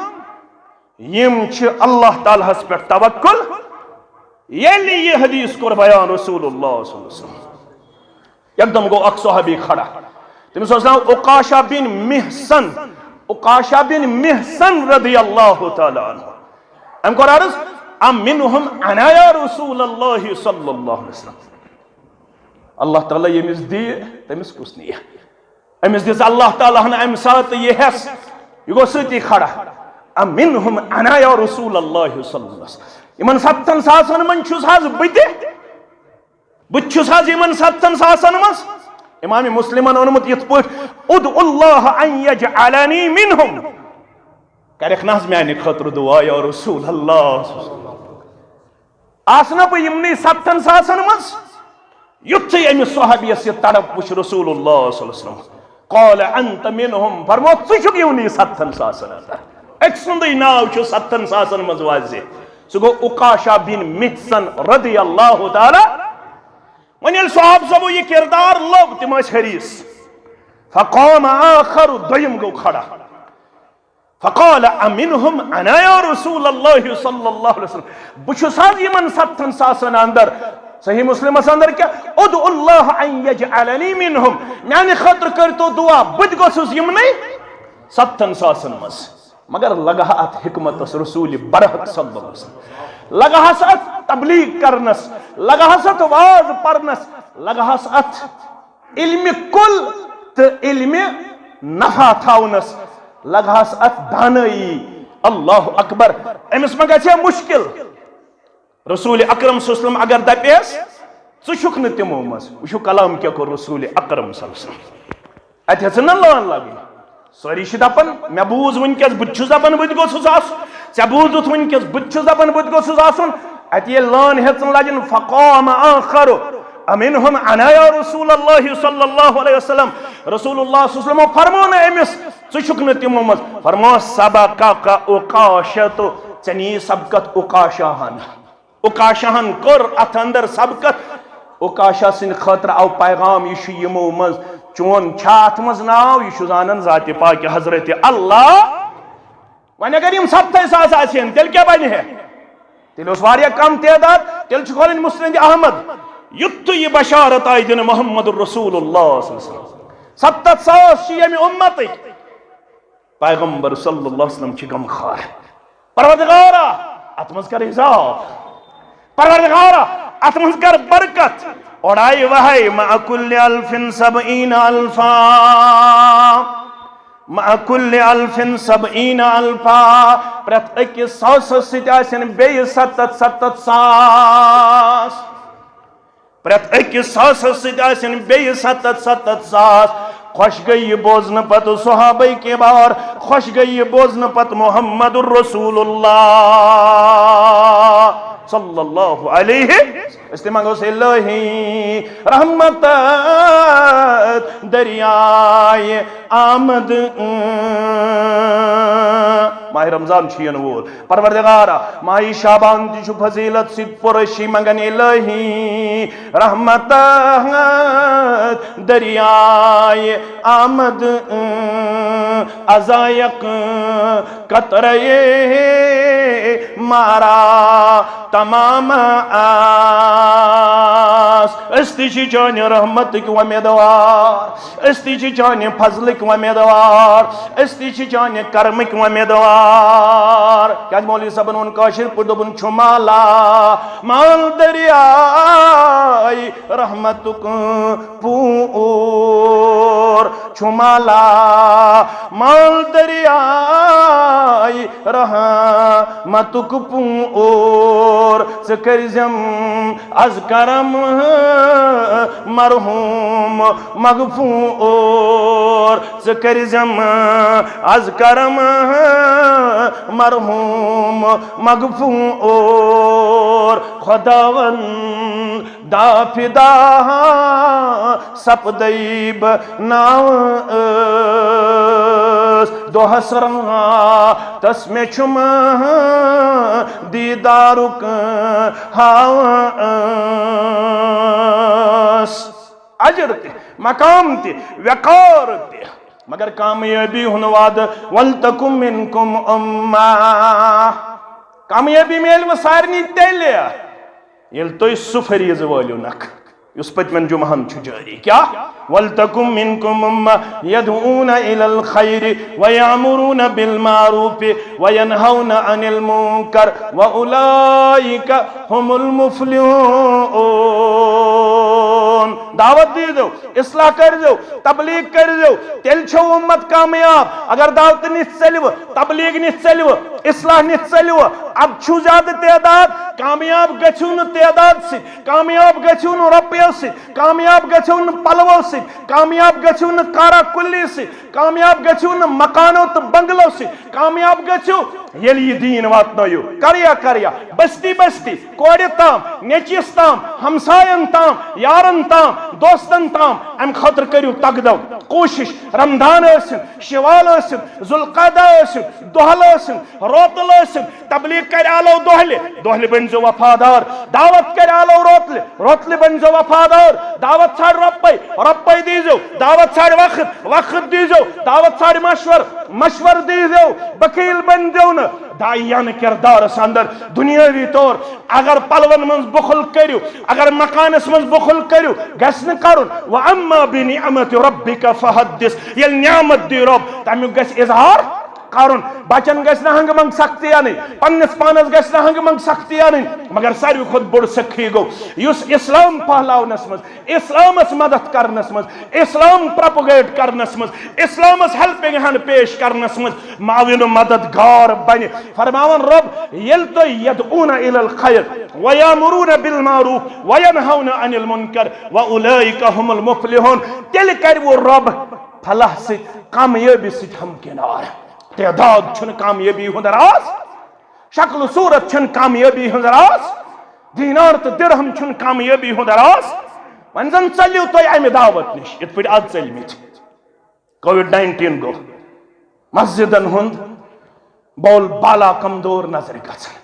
یِم چھِ اللہ تعالیٰ ہس پٮ۪ٹھ توکل۔ ییٚلہِ یہِ حدیث کوٚر بیان رسول اللہ صلی اللہ علیہ وسلم، یکدم گوٚو اکھ صحابی کھڑا۔ تٔمِس اوس ناو عکاشہ بن محصن۔ عکاشہ بن محصن رضی اللہ تعالیٰ عنہ۔ أمۍ کوٚر عرض، امنہم انا یا رسول اللہ صلی اللہ علیہ وسلم۔ اللہ تعالیٰ ییٚمِس دِیہِ، تٔمِس کُس نِیہِ؟ أمِس دِژ اللہ تعالیٰ ہن اَمہِ ساتہٕ یہِ حٮ۪س، یہِ گوٚو سۭتی کھڑا۔ امنہم انا یا رسول اللہ صلی اللہ علیہ وسلم۔ یِمن ستتھن ساسن منٛز چھُس حظ بہٕ تہِ؟ بہٕ تہِ چھُس حظ یِمن ستتھن ساسن منٛز؟ امام مسلمن اوٚنمُت یِتھ پٲٹھۍ، ادعو اللہ ان یجعلنی منہم۔ کرکھ نہ حظ میانہِ خٲطرٕ دعا یا رسول اللہ؟ آسہٕ نا بہٕ یِمنٕے ستتھن ساسن منٛز؟ یُتھُے أمِس صحابیس یہِ تڑپ وُچھ رسول اللہ صلی اللہ علیہ وسلم، قال انت منہم، فرموو، ژٕ چھُکھ یِمنٕے ستتھن ساسن اندر۔ أکۍ سُنٛدٕے ناو چھُ ستتھن ساسن منٛز واضح۔ سُہ گوٚو عکاشہ بن محصن رضی اللہ تعالیٰ۔ وۄنۍ ییٚلہِ صحابہٕ صٲبو یہِ کردار لوٚب، تِم ٲسۍ حریص۔ فقام آخر، دوٚیِم گوٚو کھڑا۔ فقال امنہم انا یا رسول اللہ صلی اللہ علیہ وسلم۔ بہٕ چھُس حظ یِمن ستتھن ساسن اندر؟ صحیح مسلمس اندر کیٛاہ؟ ادعو اللہ ان یجعلنی منہم۔ میانہِ خٲطرٕ کٔرۍتو دعا، بہٕ تہِ گوٚژھُس یِمنٕے ستتھن ساسن منٛز۔ مگر لگہٕ ہا اتھ حکمتس رسول برحق صلی اللہ علیہ وسلم، لگہٕ ہس اتھ تبلیغ کرنس، لگہٕ ہس اتھ واز پرنس، لگہٕ ہس اتھ علمِ کل تہٕ علمِ نفع تھاونس، لگہٕ ہس اتھ دانٲیی۔ اللہ اکبر۔ أمِس ما گژھِ ہا مشکل؟ رسول اکرم صلی اللہ علیہ وسلم اگر دپیس، ژٕ چھُکھ نہٕ تِمو منٛز، وٕچھِو کلام کیٛاہ کوٚر رسول اکرم صلی اللہ علیہ وسلم۔ اتہِ ہیٚژٕن نہ لٲن لگٕنۍ۔ سٲری چھِ دپان، مےٚ بوٗز وٕنکیٚس، بہٕ تہِ چھُس دپان، بہٕ تہِ گوٚژھُس آسُن۔ ژےٚ بوٗزُتھ وٕنکیٚس، بہٕ تہِ چھُس دپان، بہٕ تہِ گوٚژھُس آسُن۔ اتہِ ییٚلہِ لٲن ہیٚژٕن لجٕنۍ، فقام آخر، امنہم انا یا رسول اللہ صلی اللہ علیہ وسلم۔ رسول اللہ صلی اللہ علیہ وسلم فرموو نہٕ أمِس، ژٕ چھُکھ نہٕ تِمو منٛز۔ فرموو، سبقک عکاشہ، ژےٚ نِیہِ سبقت عکاشہ ہن۔ عکاشہ ہن کوٚر اتھ اندر سبقت۔ عکاشہ سٕنٛدِ خٲطرٕ آو پیغام، یہِ چھُ یِمو منٛز۔ چون چھا اتھ منٛز ناو؟ یہِ چھُ زانان ذاتِ پاکہِ حضرت اللہ۔ وۄنۍ اگر یِم ستتھے ساس آسہِ ہن، تیٚلہِ کیٛاہ بنہِ ہے؟ تیٚلہِ اوس واریاہ کم تعداد، تیٚلہِ چھُ کھولٕنۍ مسند احمد۔ یُتھُے یہِ بشارت آیہِ دِنہٕ محمد رسول اللہ صلی اللہ علیہ وسلم، ستتھ ساس چھِ ییٚمہِ اُمتٕکۍ۔ پیغمبر صلی اللہ علیہ وسلم چھِ غمخوار۔ پروردگارا، اتھ منٛز کر حساب۔ پروردگارا، اتھ منٛز کر برکت۔ اورٕ آیہِ وحی، مع کل الف سبعین الفا، مع کل الف سبعین الفا، پرٛٮ۪تھ أکِس ساسس سۭتۍ آسن بیٚیہِ ستتھ ستتھ ساس۔ پرٛٮ۪تھ أکِس ساسس سۭتۍ آسن بیٚیہِ ستتھ ستتھ ساس۔ خۄش گٔے یہِ بوزنہٕ پتہٕ صحابہ کبار، خۄش گٔے یہِ بوزنہٕ پتہٕ محمد رسول اللہ صلی اللہ علیہ۔ أسۍ تہِ منٛگو سا الہی رحمت دریائے آمد۔ ماہ رمضان چھُ یِنہٕ وول۔ پروردگارا، ماہِ شعبان تہِ چھُ فضیلت سۭتۍ پُرشی منگن الہی رحمت دریائے آمد، ازایق قطرے مارا تمام آس۔ أسۍ تہِ چھِ چانہِ رحمتٕکۍ وۄمیدوار۔ أسۍ تہِ چھِ چانہِ فضلٕکۍ وۄمیدوار، أسۍ تہِ چھِ چانہِ کرمٕکۍ وۄمیدوار۔ کیازِ مولوی صٲبن ووٚن کٲشِر پٲٹھۍ، دوٚپُن، چھُ مالا مال دریاے رحمتُک پوٗر، چھُ مالا مال دریاے رحمتُک پوٗر۔ ژٕ کٔرزٮ۪م از کرم مرحوم مغفور، ژٕ کٔرزٮ۪م از کرم مرحوم مغفور۔ خداوند دا فدا سپدے بہٕ ناو ٲس دۄہس راتس مےٚ چھُم دیٖدارُک ہاوس۔ اجر تہِ، مقام تہِ، وقار تہِ، مگر کامیٲبی ہُنٛد وعدٕ۔ ولتکم منکم امہ۔ کامیٲبی میلہِ وۄنۍ سارنٕے تیٚلہِ، ییٚلہِ تُہۍ سُہ فریضہٕ وٲلِو نکھ یُس پٔتمٮ۪ن جمعہن چھُ جٲری۔ کیٛاہ؟ ولتکم منکم امہ یدعون الی الخیر ویامرون بالمعروف وینہون عن المنکر واولئک هم المفلحون۔ دعوت دیٖزیو، اصلاح کٔرزیو، تبلیغ کٔرزیو، تیٚلہِ چھو امت کامیاب۔ اگر دعوت نِتھ ژٔلِوٕ، تبلیغ نِتھ ژٔلِوٕ، اصلاح نِتھ ژٔلِوٕ، ادٕ چھُو زیادٕ تعداد، کامیاب گژھِو نہٕ تعداد سۭتۍ، کامیاب گژھِو نہٕ رۄپیو سۭتۍ، کامیاب گژھِو نہٕ پلوو سۭتۍ، کامیاب گژھِو نہٕ کارا کُلی سۭتۍ، کامیاب گژھِو نہٕ مکانو تہٕ بنگلو سۭتۍ، کامیاب گژھِو ییٚلہِ یہِ دیٖن واتنٲیِو کریا کریا، بستی بستی، کورِ تام، نیٚچوِس تام، ہمساین تام، یارن تام، دوستن تام۔ امہِ خٲطرٕ کٔرِو تگدو کوٗشش۔ رمضان ٲسِن، شوال ٲسِن، ذوالقعدہ ٲسِن، دۄہل ٲسِن، روتل ٲسِن، تبلیغ کرِ آلو دۄہلہِ، دۄہلہِ بٔنۍزیو وفادار۔ دعوت کرِ آلو روتلہِ، روتلہِ بٔنۍزیو وفادار۔ دعوت ژھانڈ رۄپے، رۄپے دیٖزیو۔ دعوت ژھانڈ وقت، وقت دیٖزیو۔ دعوت ژھانڈ مشور، مشور دیٖزیو۔ بخیل بٔنۍزیو نہٕ۔ داعیانہٕ کردارس اندر دنیاوی طور اگر پلون منٛز بخل کٔرِو، اگر مکانس منٛز بخل کٔرِو، گژھِ نہٕ کرُن۔ واما بنعمت ربک فحدث۔ ییٚلہِ نعمت دی رۄب، تمیُک گژھِ اظہار کرُن۔ بچن گژھِ نہٕ ہنگہٕ منٛگہٕ سختی انٕنۍ، پننِس پانس گژھِ نہٕ ہنگہٕ منٛگہٕ سختی انٕنۍ۔ مگر ساروی کھۄتہٕ بوٚڑ سخی گوٚو یُس اسلام پھہلاونس منٛز، اسلامس مدد کرنس منٛز، اسلام پروپگیٹ کرنس منٛز، اسلامس ہیلپنگ ہینڈ پیش کرنس منٛز معاون و مددگار بنہِ۔ فرماوان رۄب، ییٚلہِ تُہۍ یدعون الی الخیر ویامرون بالمعروف وینہون عن المنکر واولئک هم المفلحون، تیٚلہِ کرِوٕ رۄب فلاح سۭتۍ، کامیٲبی سۭتۍ ہمکنار۔ تعداد چھُنہٕ کامیٲبی ہُنٛد راز، شکل و صورت چھَنہٕ کامیٲبی ہٕنٛز راز، دینار تہٕ درہم چھُنہٕ کامیٲبی ہُنٛد راز۔ وۄنۍ زن ژٔلِو تُہۍ امہِ دعوت نِش، یِتھ پٲٹھۍ از ژٔلۍ مٕتۍ۔ کووڈ نائنٹین گوٚو، مسجدن ہُنٛد بول بالا کمزور نظرِ گژھان۔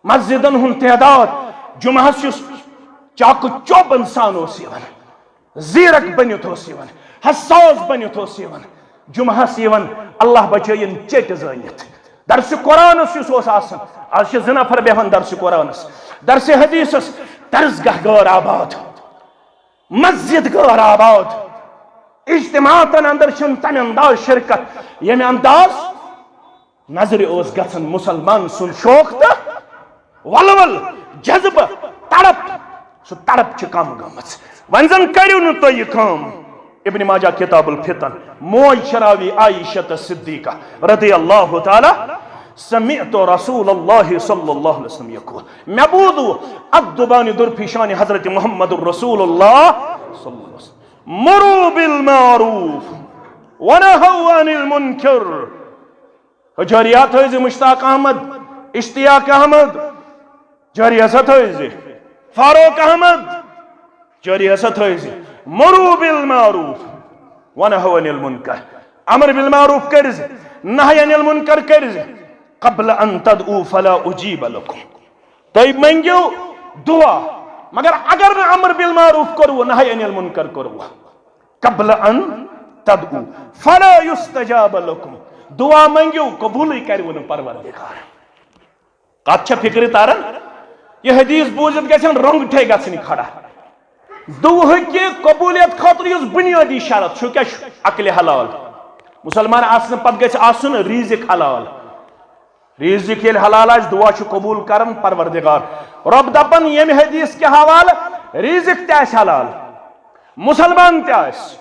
مسجدن ہُنٛد تعداد، جمعہس یُس چاکہٕ چوب انسان اوس یِوان، زیرک بٔنِتھ اوس یِوان، حساس بٔنِتھ اوس یِوان، جمعہس یِوان، اللہ بچٲیِن، چیٚٹۍ زٲنِتھ۔ درسِ قرآنس یُس اوس آسان، از چھِ زٕ نفر بیٚہوان درسِ قرآنس، درسِ حدیثس، درسگاہ غٲر آباد، مسجد غٲر آباد، اجتماعاتن اندر چھِنہٕ تمہِ انداز شرکت، ییٚمہِ انداز نظرِ اوس گژھان مُسلمان سُنٛد شوق تہٕ ولول، جذبہٕ، تڑپ، سُہ تڑپ چھِ کم گٔمٕژ۔ وۄنۍ زن کٔرِو نہٕ تُہۍ یہِ کٲم۔ ابن ماجہ کتاب الفتن، موج چھِ راوی عائشہ صدیقہ رضی اللہ تعالیٰ، سمعت رسول اللہ صلی اللہ علیہ وسلم یقول، مےٚ بوٗز اتھ دُبانہِ دُرفی شانِ حضرت محمد رسول اللہ صلی اللہ علیہ وسلم، مروا بالمعروف، ونہوا عن المنکر۔ جاریہ تھٲیزِ مشتاق احمد، اشتیاق احمد، جاریہ سا تھٲیزِ، فاروق احمد، جاریہ سا تھٲیزِ۔ مروا بالمعروف ونہوا عن المنکر۔ امر بالمعروف کٔرزِ، نہی عن المنکر کٔرزِ۔ قبل ان تدعوا فلا اجیب لکم۔ تُہۍ منٛگِو دعا، مگر اگر نہٕ امر بالمعروف کوٚروٕ، نہی عن المنکر کوٚروٕ، قبل ان تدعوا فلا یستجاب لکم، دعا منٛگِو، قبوٗلٕے کروٕ نہٕ پروردگار۔ کتھ چھا فکرِ تران؟ یہِ حدیث بوٗزِتھ گژھن رۄنٛگٹے گژھنہِ کھڑا۔ دعاہٕکہِ قبولیت خٲطرٕ یُس بنیٲدی شرط چھُ، کیٛاہ چھُ؟ عقلِ حلال۔ مسلمان آسنہٕ پتہٕ گژھِ آسُن ریزق حلال۔ ریزق ییٚلہِ حلال آسہِ، دعا چھُ قبوٗل کران پروردگار۔ رۄب دپان ییٚمہِ حدیث کہِ حوالہٕ، ریزق تہِ آسہِ حلال، مسلمان تہِ آسہِ،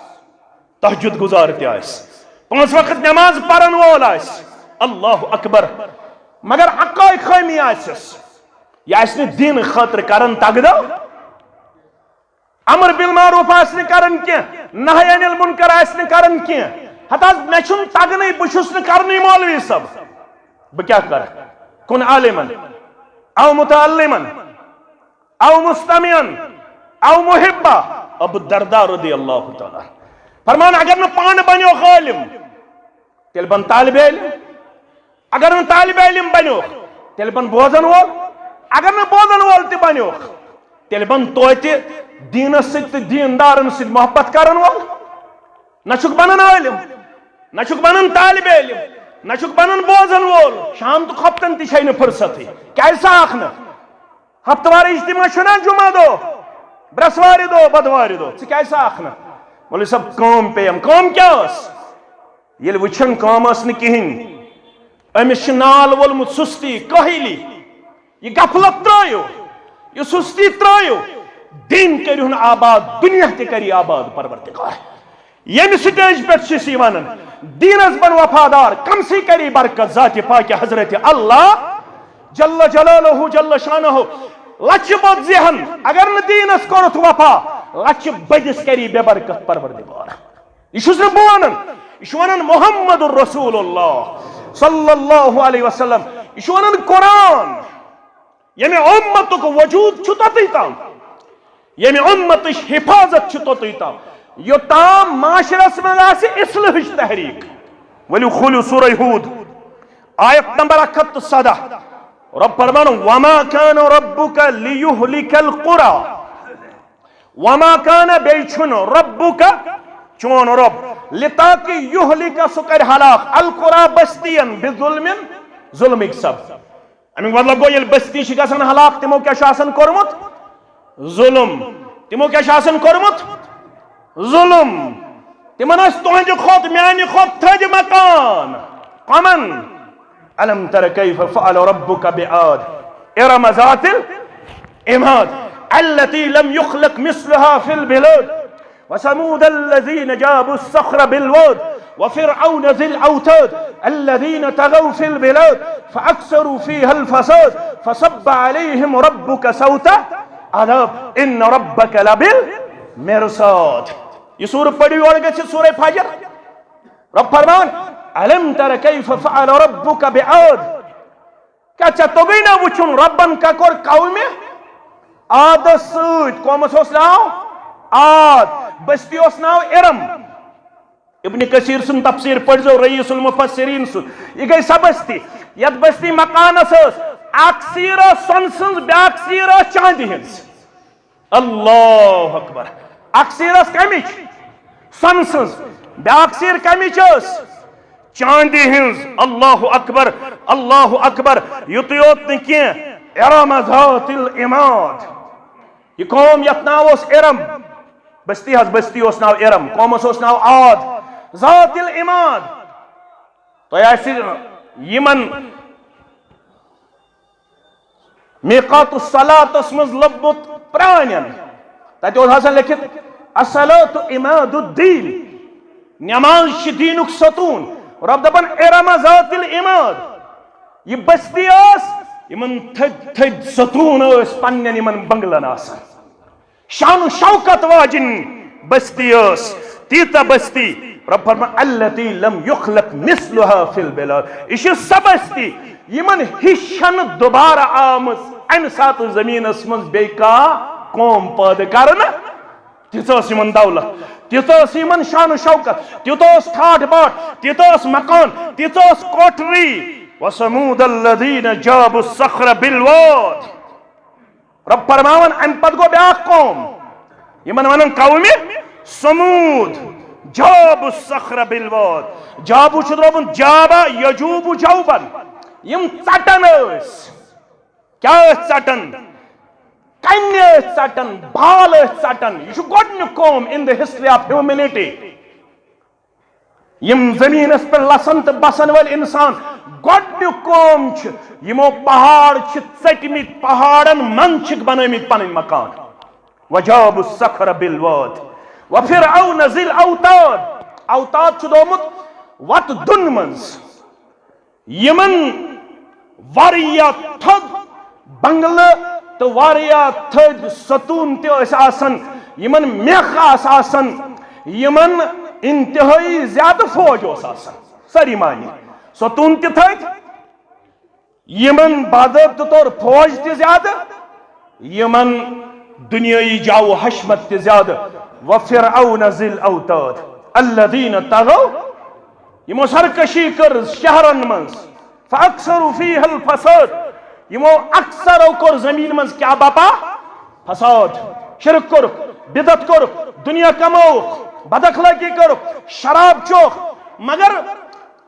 تہجد گزار تہِ آسہِ، پانٛژھ وقت نماز پرن وول آسہِ، اللہ اکبر، مگر اکٲے خٲمی آسٮ۪س، یہِ آسہِ نہٕ دین خٲطرٕ کران تگڑا۔ امر بالمعروف آسہِ نہٕ کران کینٛہہ، نہی عن المنکر آسہِ نہٕ کران کینٛہہ۔ ہتہٕ حظ، مےٚ چھُنہٕ تگنٕے، بہٕ چھُس نہٕ کرنٕے مولوی صٲب، بہٕ کیٛاہ کرٕ؟ کُن عالمن، او متعلمن، او مستمعن، او محبہ۔ ابو الدرداء رضی اللہ تعالیٰ عنہ فرمان، اگر نہٕ پانہٕ بنیو عالم، تیٚلہِ بن طالب علم۔ اگر نہٕ طالب علم بنیو، تیٚلہِ بن بوزن وول۔ اگر نہٕ بوزن وول تہِ بنیو، تیٚلہِ بن توتہِ دینس سۭتۍ تہٕ دیندارن سۭتۍ محبت کرن وول۔ نہ چھُکھ بنان عالم، نہ چھُکھ بنان طالب علم، نہ چھُکھ بنان بوزن وول۔ شام تہٕ خۄفتن تہِ چھے نہٕ فرصتٕے۔ کیازِ سا آکھ نہٕ؟ ہفتہٕ وار اجتماع چھُنہ جمعہ دۄہ، برٛٮ۪سوارِ دۄہ، بدوارِ دۄہ، ژٕ کیازِ سا آکھ نہٕ؟ مولوی صٲب، کٲم پیٚیَم۔ کٲم کیٛاہ ٲس؟ ییٚلہِ وٕچھان کٲم ٲس نہٕ کِہیٖنۍ، أمِس چھُ نال وولمُت سُستی، کٲہِلی۔ یہِ غفلت ترٛٲیِو، یہِ سُستی ترٛٲیِو، دین کٔرِہُن آباد، دُنیا تہِ کَرِ آباد پروردگار۔ ییٚمہِ سٹیج پٮ۪ٹھ چھِ أسۍ یہِ وَنان، دیٖنَس بَن وفادار، کَمسٕے کَرِ برکت ذاتِ پاکہِ حضرت اللہ جل جلالہ جل شانہ۔ لَچھِ بوٚد زیہَن، اگر نہٕ دیٖنَس کوٚرُتھ وفا، لَچھِ بٔدِس کَرِ بے برکت پروردگار۔ یہِ چھُس نہٕ بہٕ وَنان، یہِ چھُ وَنان محمد رسول اللہ صلی اللہ علیہ وسلم، یہِ چھُ وَنان قرآن۔ ییٚمہِ اُمتُک وجوٗد چھُ توٚتُے تام، ییٚمہِ اُمتٕچ حفاظت چھِ توٚتُے تام، یوٚتام معاشرس منٛز آسہِ اصلٲحٕچ تحریک۔ ؤلِو کھوٗلِو سورہ ہود، آیت نمبر اکھ ہتھ تہٕ سداہ۔ رۄب فرمان، وما كان ربك ليهلك القرى، وما كان، بیٚیہِ چھُنہٕ، ربك، چون رۄب، لتاکہ، یہلک، سُہ کرِ ہلاک، القرى، بستین، بظلم، ظلمٕکۍ سبب۔ اَمیُک مطلب گوٚو، ییٚلہِ بستی چھِ گژھان ہلاک، تِمو کیٛاہ چھُ آسان کوٚرمُت؟ ظُلُم۔ تِمو کیٛاہ چھُ آسان کوٚرمُت؟ ظُلُم۔ تِمن ٲسۍ تُہنٛدِ کھۄتہٕ، میانہِ کھۄتہٕ تھٔدۍ مکان۔ کمن؟ الم تر کیف فعل ربک بعاد ارم ذات العماد التي لم يخلق مثلها في البلاد وثمود الذين جابوا الصخر بالواد وفرعون ذي الأوتاد الذين طغوا في البلاد فأكثروا فيها الفساد فصب عليهم ربك سوط عذاب إن ربك لبالمرصاد۔ یہ سورہ پڑھو، یورٕ گژھِ سورہ فجر۔ رب فرمان، الم تر کیف فعل ربک بعاد۔ کیا ژےٚ توٚگُے نہ وٕچھُن رۄبن کیٛاہ کوٚر قومہِ عادس سۭتۍ؟ قومس اوس ناو عاد، بستی اوس ناو ارم۔ ابن کثیر سُنٛد تفسیر پٔرۍزیو، رئیس المفسرین سُنٛد۔ یہِ گٔے سۄ بستی، یتھ بستی مکانس ٲس اکھ سیٖر ٲس سۄنہٕ سٕنٛز، بیاکھ سیٖر ٲس چاندِ ہٕنٛز۔ اللہ اکبر۔ اکھ سیٖر ٲس کمِچ؟ سۄنہٕ سٕنٛز۔ بیاکھ سیٖر کمِچ ٲس؟ چاندِ ہٕنٛز۔ اللہ اکبر، اللہ اکبر۔ یُتُے یوت نہٕ کینٛہہ، ارم ذات العماد۔ یہِ قوم یتھ ناو اوس ارم، بستی حظ، بستی اوس ناو ارم، قومس اوس ناو عاد، ذات العماد۔ تۄہہِ آسہِ یِمن میقات الصلاتس منٛز لوٚبمُت پرٛانٮ۪ن۔ تتہِ اوس آسان لیکھِتھ، "الصلاة عماد الدین"، نماز چھِ دیٖنُک ستوٗن۔ رۄب دپان، "ارم ذات العماد"۔ یہِ بستی ٲس، یِمن تھٔدۍ تھٔدۍ ستوٗن ٲسۍ پننٮ۪ن یِمن بنگلن آسان۔ شان و شوکت واجِنۍ بستی ٲس، تیٖژاہ بستی رب فرمان، التی لم یخلق مثلها فی البلاد۔ یہِ چھِ سۄ بستی، یِمن ہِش چھنہٕ دوبارٕ آمٕژ امہِ ساتہٕ زٔمیٖنس منٛز بیٚیہِ کانٛہہ قوم پٲدٕ کرنہٕ۔ تِژھ ٲس یِمن دولت، تِژھ ٲس یِمن شان و شوکت، تیُتھ اوس ٹھاٹھ باٹھ، تیُتھ اوس مکان، تیژ ٲس کوٹھری۔ وثمود الذین جابوا الصخر بالواد۔ رب فرماوان، امہِ پتہٕ گوٚو بیاکھ قوم، یِمن ونان قومِ ثمود، جابوا الصخر بالواد۔ جابوا چھُ درٛامُت جابا یجوب جوبن۔ یِم ژٹان ٲسۍ۔ کیٛاہ ٲسۍ ژٹان؟ کنہِ ٲسۍ ژٹان، بال ٲسۍ ژٹان۔ یہِ چھُ گۄڈٕنیُک قوم in the history of humanity۔ یِم زٔمیٖنَس پٮ۪ٹھ لَسَن تہٕ بَسَن وٲلۍ اِنسان، گۄڈٕنیُک قوم چھِ، یِمو پہاڑ چھِ ژٔٹمٕتۍ، پہاڑَن منٛز چھِکھ بَنٲومٕتۍ پَنٕنۍ مکان۔ وجابوا الصخر بالواد وفرعون ذی الاوتاد۔ اوتاد چھُ دومُت وَتہٕ دُن منٛز۔ یِمَن واریاہ تھوٚد بنگلہٕ تہٕ واریاہ تھٔدۍ ستوٗن تہِ ٲسۍ آسان، یِمَن میخ آسہٕ آسان، یِمَن انتہٲئی زیادٕ فوج اوس آسان۔ سٲری معنی، ستوٗن تہِ تھٔدۍ، یِمَن باضٲبطہٕ طور فوج تہِ زیادٕ، یِمَن دُنیٲیی جاہ و حشمت تہِ زیادٕ۔ وفرعون ذی الاوتاد الذین طغوا۔ یِمو سرکشی کٔر شہرن منٛز۔ فاکثروا فیہا الفساد۔ یِمو اکثرو کوٚر زمین منٛز کیٛاہ بپا؟ فساد۔ شرک کوٚرُکھ، بدعت کوٚرُکھ، دنیا کمووُکھ، بد اخلٲقی کٔرٕکھ، شراب چوکھ۔ مگر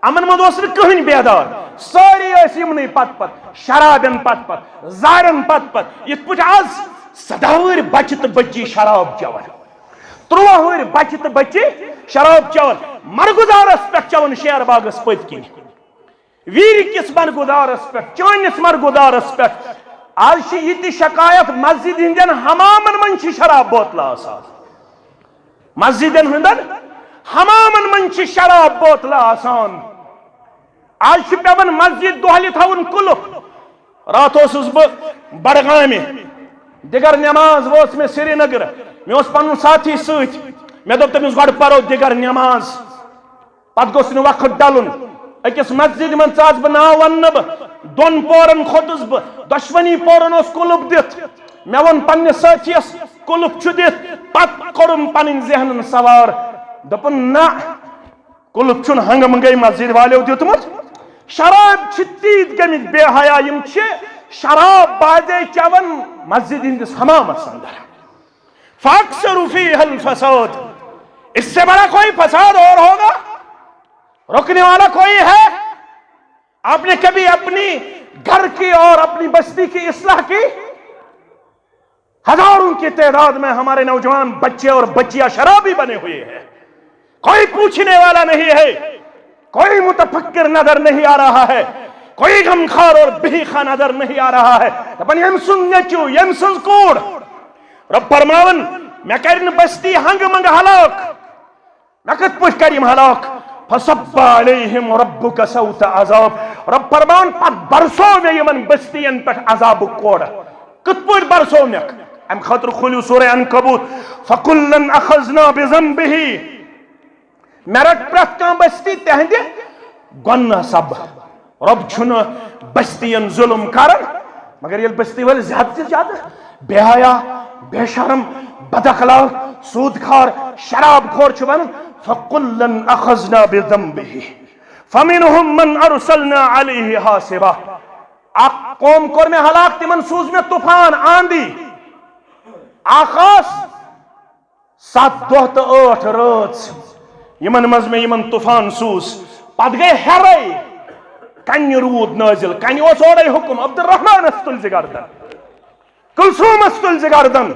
یِمن منٛز اوس نہٕ کٕہٕنۍ بیدار، سٲری ٲسۍ یِمنٕے پتہٕ پتہٕ، شرابن پتہٕ پتہٕ، زارن پتہٕ پتہٕ۔ یِتھ پٲٹھۍ آز سداہ وُہٕرۍ بچہِ تہٕ بچی شراب چٮ۪وان، ترٛواہ وُہٕرۍ بچہِ تہٕ بچی شراب چٮ۪وان، مرگُزارس پٮ۪ٹھ چٮ۪وان شیر باغس پٔتۍ کِنۍ، ویٖرِ کِس مرگُزارس پٮ۪ٹھ، چٲنِس مرگُزارس پٮ۪ٹھ۔ آز چھِ یہِ تہِ شکایت، مسجد ہٕنٛدٮ۪ن حمامن منٛز چھِ شراب بوتلہٕ آسان۔ مسجدن ہٕنٛدٮ۪ن حمامن منٛز چھِ شراب بوتلہٕ آسان۔ آز چھُ پٮ۪وان مسجد دۄہلہِ تھاوُن قُلُف۔ راتھ اوسُس بہٕ بڈگامہِ، دِگر نماز وٲژ مےٚ سرینگر، مےٚ اوس پنُن ساتھی سۭتۍ، مےٚ دوٚپ تٔمِس، گۄڈٕ پرو دِگر نماز۔ پتہٕ گوٚژھ نہٕ وقت ڈلُن۔ أکِس مسجدِ منٛز ژاس بہٕ، ناو ونہٕ نہٕ بہٕ، دۄن پورن کھوٚتُس بہٕ، دۄشوٕنی پورن اوس قُلُف دِتھ۔ مےٚ ووٚن پننِس سٲتھیَس، قُلُف چھُ دِتھ۔ پتہٕ کوٚرُم پنٕنۍ ذہنن سوار، دوٚپُن، نہ، قُلُف چھُنہٕ ہنگہٕ منگے مسجد والیو دیُتمُت۔ شراب چھِ تیٖتۍ گٔمٕتۍ بے حیا، یِم چھِ شراب بازے چٮ۪وان مسجد ہٕنٛدِس حمامس اندر۔ فاکثروا فیہا الفساد۔ اس سے بڑا کوئی فساد اور ہوگا؟ روکنے والا کوئی ہے؟ آپ نے کبھی اپنی گھر کی اور اپنی بستی کی اصلاح کی؟ ہزاروں کی تعداد میں ہمارے نوجوان بچے اور بچیاں شرابی بنے ہوئے ہیں، کوئی پوچھنے والا نہیں ہے، کوئی متفکر نظر نہیں آ رہا ہے، کوئی غمخوار اور بہیخا نظر نہیں آ رہا ہے۔ دپان، ییٚمہِ سُنٛد نیٚچو، ییٚمہِ سٕنٛز کوٗر۔ رب فرماوان، مےٚ کرِ نہٕ بستی ہنگہٕ منگہٕ ہلاک۔ مےٚ کِتھ پٲٹھۍ کَرِ یِم ہلاک؟ فصب علیہم ربک سوط عذاب۔ رب فرمان، پتہٕ برسو مےٚ یِمن بستین پٮ۪ٹھ عذابُک کورٕ۔ کِتھ پٲٹھۍ برسو مےٚ؟ اَمہِ خٲطرٕ کھوٗلِو سورہ عنکبوت۔ فکلا اخذنا بذنبہ۔ مےٚ رَٹ پرٛٮ۪تھ کانٛہہ بستی تِہنٛدِ گۄناہ سبب۔ رب چھُنہٕ بستین ظلم کران، مگر ییٚلہِ بستی وٲلۍ زیادٕ تہِ زیادٕ بے حیا، بے شرم، بد اخلاق، سود خور، شراب خور چھِ بنان، فکلا اخذنا بذنبہ فمنهم من ارسلنا علیہ حاصبا۔ اکھ قوم کوٚر مےٚ ہلاک، تِمن سوٗز مےٚ طوفان، آندھی۔ اکھ ٲس ستھ دۄہ تہٕ ٲٹھ رٲژ یِمن منٛز مےٚ یِمن طوفان سوٗز۔ پتہٕ گٔے ہیرے، کنہِ روٗد نٲزِل، کنہِ اوس اورے حُکُم، عبدالرحمانس تُلۍ زِ گردن، کلثومس تُلۍ زِ گردن،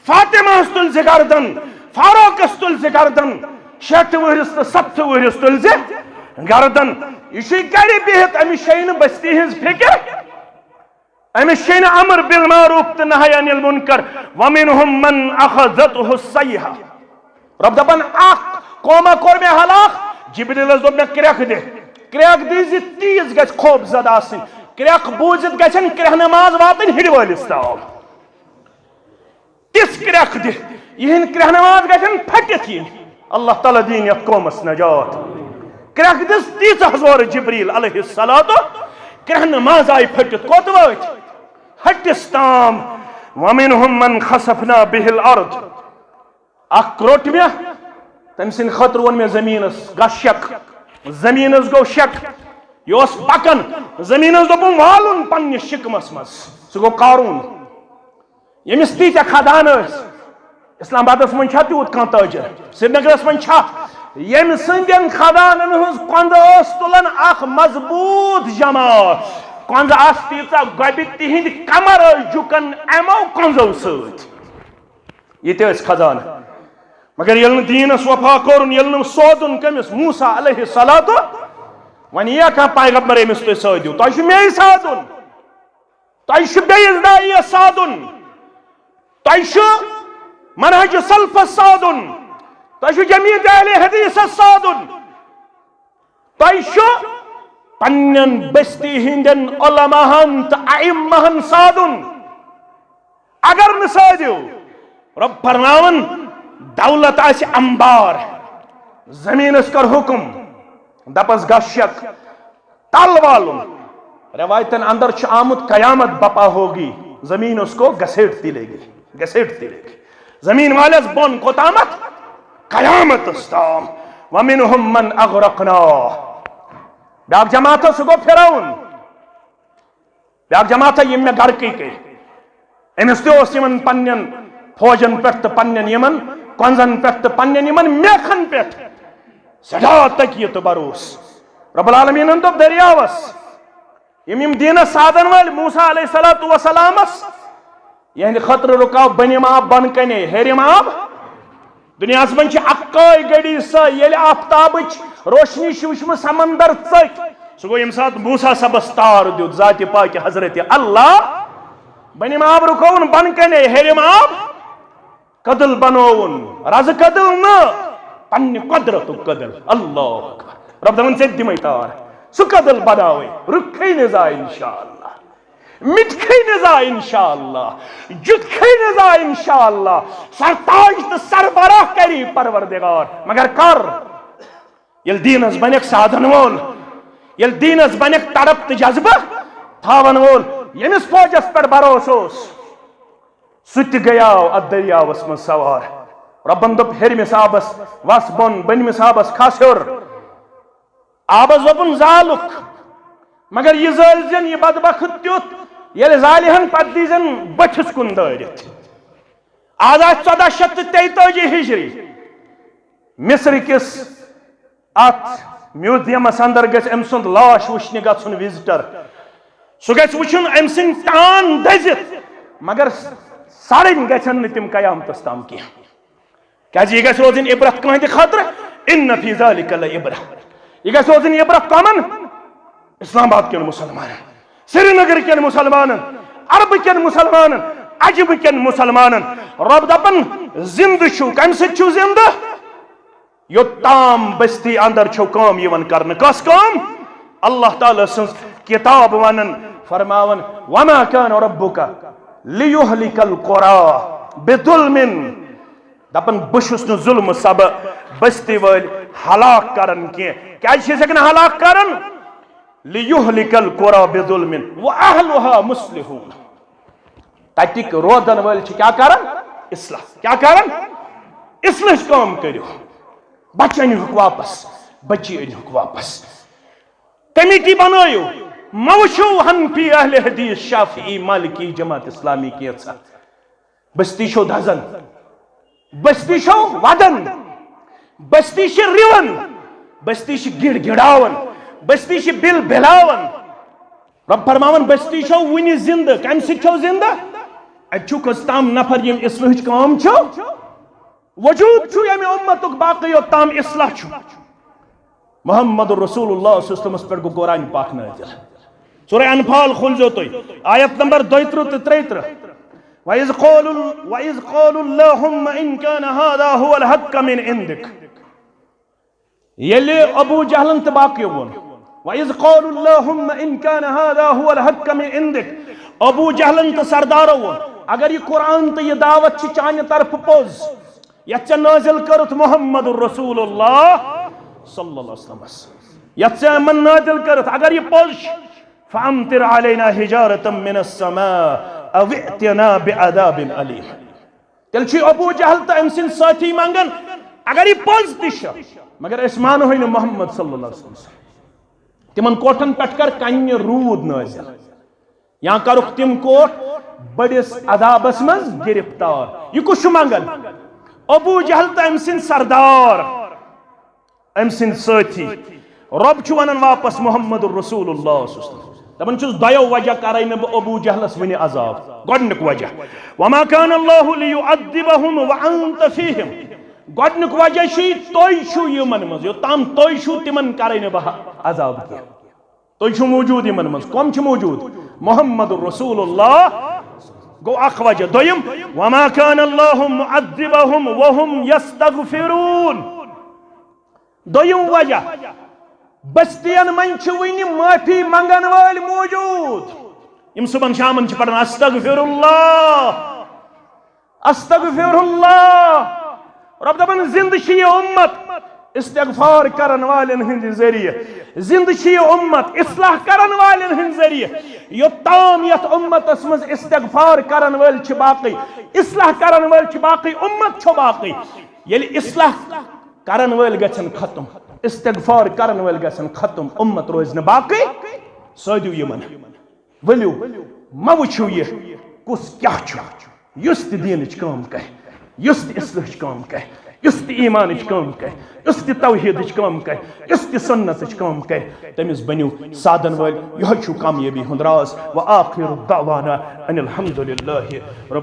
فاطمہس تُلۍ زِ گردن، فاروقس تُلۍ زِ گردن، شیٹھ وُہرِس تہٕ ستھ وُہرِس تُلۍ زِ گردن۔ یہِ چھُے گرِ بِہِتھ، أمِس چھے نہٕ بستی ہٕنٛز فِکر۔ أمِس چھے نہٕ امر بالمعروف تہٕ نہی عن المنکر۔ ومنهم من اخذته الصیحہ۔ رب دپان، اکھ قوما کوٚر مےٚ ہلاک، جبریلس دوٚپ مےٚ، کرٛٮ۪کھ دِ، کرٛٮ۪کھ دِ زِ تیٖژ گژھِ خوف زدہ آسٕنۍ، کرٛٮ۪کھ بوٗزِتھ گژھن کرٛٮ۪ہنہٕ ماز واتٕنۍ ہِڑِ وٲلِس تام۔ تِژھ کرٛٮ۪کھ دِ، یِہِنٛدۍ کرٛٮ۪ہنہٕ ماز گژھن پھٔٹِتھ یِنۍ۔ اللہ تعالیٰ دِیِن یَتھ قومَس نجات۔ کرٛٮ۪کھ دِژ تیٖژاہ زورٕ جبریل علیہ الصلوۃ، کرٛٮ۪ہنہٕ منٛز آیہِ پھٔٹِتھ کوٚت وٲتۍ؟ ہٹِس تام۔ وَمِنْهُمْ مَنْ خَسَفْنَا بِهِ الْأَرْضَ۔ اکھ کروٚٹ مےٚ، تٔمۍ سٕنٛدِ خٲطرٕ ووٚن مےٚ زٔمیٖنَس، گژھ شک۔ زٔمیٖنَس گوٚو شک، یہِ اوس پکان۔ زٔمیٖنَس دوٚپُن، والُن پننِس شِکمَس منٛز۔ سُہ گوٚو قارون۔ ییٚمِس تیٖتیٛاہ خدان ٲسۍ، اسلام آبادس منٛز چھا تیوٗت کانٛہہ تاجر؟ سرینگرس منٛز چھا؟ ییٚمہِ سٕنٛدٮ۪ن خدانن ہٕنٛز کۄنٛزٕ ٲس تُلان اکھ مضبوٗط جماعت، کۄنٛزٕ آسہٕ تیٖژاہ گۄبہِ، تِہنٛدۍ کمر ٲسۍ جُکان اَمو کۄنٛزو سۭتۍ۔ یہِ تہِ ٲسۍ خزانہٕ۔ مگر ییٚلہِ نہٕ دیٖنس وفا کوٚرُن، ییٚلہِ نہٕ سودُن کٔمِس؟ موسیٰ علیہ الصلوۃ۔ وۄنۍ یِیا کانٛہہ پیغمبر، أمِس تُہۍ سٲدِو؟ تۄہہِ چھُ مے سادُن۔ تۄہہِ چھُ بیٚیِس داعیَس سادُن، تۄہہِ چھُ منہج سلفس سادُن، تۄہہِ چھُ جمعیت اہل حدیثس سادُن، تۄہہِ چھُ پننٮ۪ن بستی ہٕنٛدٮ۪ن علماہن تہٕ ائمہن سادُن۔ اگر نہٕ سٲدِو، رۄب فرماوان، دولت آسہِ انبار، زٔمیٖنس کر حُکم، دپس گژھ شک، تل والُن۔ روایتن اندر چھُ آمُت، قیامت بپا ہوگی، زمین اس کو گھسیٹتی لے گی، گھسیٹتی لے گی۔ زمین والس بۄن کوٚتامتھ؟ قیامتس تام۔ ومنهم من اغرقنا۔ بیاکھ جماعت، سُہ گوٚو فرعون۔ بیاکھ جماعت، یِم مےٚ غرقٕے کٔرۍ۔ أمِس تہِ اوس یِمن پننٮ۪ن فوجن پٮ۪ٹھ تہٕ پننٮ۪ن یِمن کۄنزن پٮ۪ٹھ تہٕ پننٮ۪ن یِمن میکھن پٮ۪ٹھ سٮ۪ٹھاہ تکیہِ تہٕ بھروسہٕ۔ رب العالمیٖنن دوٚپ دٔریاوس، یِم یِم دیٖنس سادن وٲلۍ موسیٰ علیہ الصلوۃ والسلامس، یِہنٛدِ خٲطرٕ رُکاو بٔنِم آب بۄنہٕ کنے، ہیٚرِم آب۔ دُنیاہس منٛز چھِ اکٲے گھڑی سۄ، ییٚلہِ آفتابٕچ روشنی چھِ وٕچھمٕژ سمندر ژٔکۍ۔ سُہ گوٚو ییٚمہِ ساتہٕ موسیٰ صٲبس تار دیُت ذاتِ پاکہِ حضرت اللہ۔ بٔنِم آب رُکٲوُن بۄنہٕ کنے، ہیٚرِم آب۔ کدل بنووُن، رزٕ کدل نہٕ، پننہِ قۄدرتُک کدل۔ اللہ اکبر۔ رب دپان، ژےٚ تہِ دِمے تار۔ سُہ کدل بناوے، رُکھے نہٕ زانٛہہ انشاءاللہ۔ مِٹکھے نہٕ زانٛہہ انشاءاللہ۔ جُتکھے نہٕ زانٛہہ انشاءاللہ۔ سرتاج تہٕ سربراہ کری پروردگار۔ مگر کر؟ ییٚلہِ دیٖنس بنکھ سادن وول، ییٚلہِ دیٖنس بنکھ تڑپ تہٕ جذبہٕ تھاون وول، ییٚمِس فوجس پٮ۪ٹھ بھروسہٕ اوس، سُہ تہِ گٔیاو اتھ دٔریاوس منٛز سوار۔ رۄبن دوٚپ ہیٚرمِس آبس، "وس بۄن"، بٔنمِس آبس، "کھس ہیوٚر"۔ آبس دوٚپُن، "زالُکھ"، مگر یہِ زٲلۍ زٮ۪ن یہِ بدبخت تیُتھ، ییٚلہِ زالہِ ہن، پتہٕ دی زٮ۪ن بٔٹھِس کُن دٲرِتھ۔ آز آسہِ ژۄداہ شیٚتھ تہٕ تیتٲجی ہجری۔ مصر کِس اتھ میوزیمس اندر گژھِ أمۍ سُنٛد لاش وٕچھنہِ گژھُن وزٹر۔ سُہ گژھِ وٕچھُن أمۍ سٕنٛدۍ ٹان دٔزِتھ، مگر سڑٕنۍ گژھن نہٕ تِم قیامتس تام کینٛہہ۔ کیازِ یہِ گژھِ روزٕنۍ عبرت کٲنٛہہِ تہِ خٲطرٕ۔ ان فی ذلک لعبرہ۔ یہِ گژھِ روزٕنۍ عبرت کمن؟ اسلام آباد کٮ۪ن مسلمانن، سرینگر کٮ۪ن مسلمانن، عربہٕ کٮ۪ن مسلمانن، عجمہٕ کٮ۪ن مسلمانن۔ رۄب دپان، زندٕ چھُو، کمہِ سۭتۍ چھُو زندٕ؟ یوٚتام بستی اندر چھو کٲم یِوان کرنہٕ۔ کۄس کٲم؟ اللہ تعالیٰ سٕنٛز کتاب ونان، فرماوان، "وما كان ربك ليهلك القرى بظلم"۔ دپان، بہٕ چھُس نہٕ ظلمہٕ سبہٕ بستی وٲلۍ ہلاک کران کینٛہہ۔ کیازِ چھِ أسۍ ہٮ۪کان ہلاک کران؟ "ليهلك القرى بظلم وأهلها مصلحون"۔ تتِکۍ روزن وٲلۍ چھِ کیٛاہ کران؟ اصلاح۔ کیٛاہ کران؟ اصلاحٕچ کٲم کٔرِو۔ بچہِ أنِہُکھ واپس، بچی أنِہُکھ واپس۔ کمیٹی بنٲیِو، مہ وٕچھِو حنفی، اہل حدیث، شافعی، مالکی، جماعت اسلامی کینٛژھا۔ بستی چھو دزان، بستی چھو ودان، بستی چھِ رِوان، بستی چھِ گِڑ گِڑاوان، بستی چھِ بِل بِلاوان۔ رب فرماوان، بستی چھو وُنہِ زندٕ۔ کمہِ سۭتۍ چھو زندٕ؟ اتہِ چھُ کٔژ تام نفر یِم اصلاحٕچ کٲم چھِ۔ وجود چھُ ییٚمہِ امتُک باقٕے یوٚت تام اصلاح چھُ۔ محمد رسول اللہ صلی اللہ علیہ وسلمس پٮ۪ٹھ گوٚو قرآن پاک نٲزِل۔ سورہ انفال کھولزیو تُہۍ، آیت نمبر دۄیہِ ترٕٛہ تہٕ ترٛیہِ ترٕٛہ۔ وَإِذْ قَالُوا، وَإِذْ قَالُوا اللَّهُمَّ إِنْ كَانَ هَذَا هُوَ الْحَقَّ مِنْ عِنْدِكَ۔ ییٚلہِ ابو جہلن تہٕ باقیو ووٚن، "وَإِذْ قَالُوا اللَّهُمَّ إِنْ كَانَ هَذَا هُوَ الْحَقَّ مِنْ عِنْدِكَ"، ابو جہلن تہٕ سردارو ووٚن، "اگر یہِ قرآن تہٕ یہِ دعوت چھِ چانہِ طرفہٕ پوٚز، یتھ ژےٚ نازل کٔرٕتھ محمد رسول اللہ صلی اللہ علیہ وسلمس، یتھ ژےٚ یِمن نازل کٔرٕتھ، اگر یہِ پوٚز چھِ، فامطر علینا حجارة من السماء او ائتنا بعذاب الیم۔ تیٚلہِ چھُ ابو جہل تہٕ أمۍ سٕنٛدۍ سٲتھی منٛگان، اگر یہِ پوٚز تہِ چھُ، مگر أسۍ مانہوے نہٕ محمد صلی اللہ علیہ وسلم۔ تِمن کوٹھن پٮ۪ٹھ کر کنہِ روٗد نٲزِل، یا کرُکھ تِم کوٹھ بٔڑِس عذابس منٛز گرفتار۔ یہِ کُس چھُ منٛگان؟ ابو جہل تہٕ أمۍ سٕنٛدۍ سردار، أمۍ سٕنٛدۍ سٲتھی۔ رۄب چھُ ونان واپس محمد رسول اللہ صلی اللہ علیہ وسلم۔ دپان چھُس، دۄیو وجہ کرے نہٕ بہٕ ابو جہلس وُنہِ عذاب۔ گۄڈنیُک وجہ، وما كان الله ليعذبهم وانت فيهم۔ گۄڈنیُک وجہ چھُ یہِ، تُہۍ چھِو یِمن منٛز، یوٚتام تُہۍ چھِو تِمن کرے نہٕ بہٕ عذاب کینٛہہ۔ تُہۍ چھِو موجود یِمن منٛز۔ کم چھِ موجود؟ محمد رسول اللہ۔ گوٚو اکھ وجہ۔ دوٚیِم، وما كان الله معذبهم وهم يستغفرون۔ دوٚیِم وجہ، بستین منٛز چھِ وُنہِ معافی منگن وٲلۍ موجود۔ یِم صبحن شامن چھِ پران، استغفر اللہ، استغفر اللہ۔ رۄب دپان، زندٕ چھِ یہِ اُمت استغفار کرن والٮ۪ن ہٕنٛدِ ذٔریعہٕ، زندٕ چھِ یہِ اُمت اصلاح کرن والٮ۪ن ہٕنٛدِ ذٔریعہٕ۔ یوٚتام یتھ اُمتس منٛز استغفار کرن وٲلۍ چھِ باقٕے، اصلاح کرن وٲلۍ چھِ باقٕے، اُمت چھُ باقٕے۔ ییٚلہِ اصلاح کرن وٲلۍ گژھن ختم، استغفار کرن وٲلۍ گژھن ختم، اُمت روزِ نہٕ باقٕے۔ سٲدِو یِمن، ؤلِو، مہ وٕچھِو یہِ کُس کیٛاہ چھُ، یُس تہِ دیٖنٕچ کٲم کرِ، یُس تہِ اصلٕچ کٲم کرِ، یُس تہِ ایٖمانٕچ کٲم کرِ، یُس تہِ توحیٖدٕچ کٲم کرِ، یُس تہِ سُنتٕچ کٲم کرِ، تٔمِس بٔنِو سادن وٲلۍ۔ یِہوٚے چھُ کامیٲبی ہُنٛد راز۔ وآخر دعوانا ان الحمد للہ رب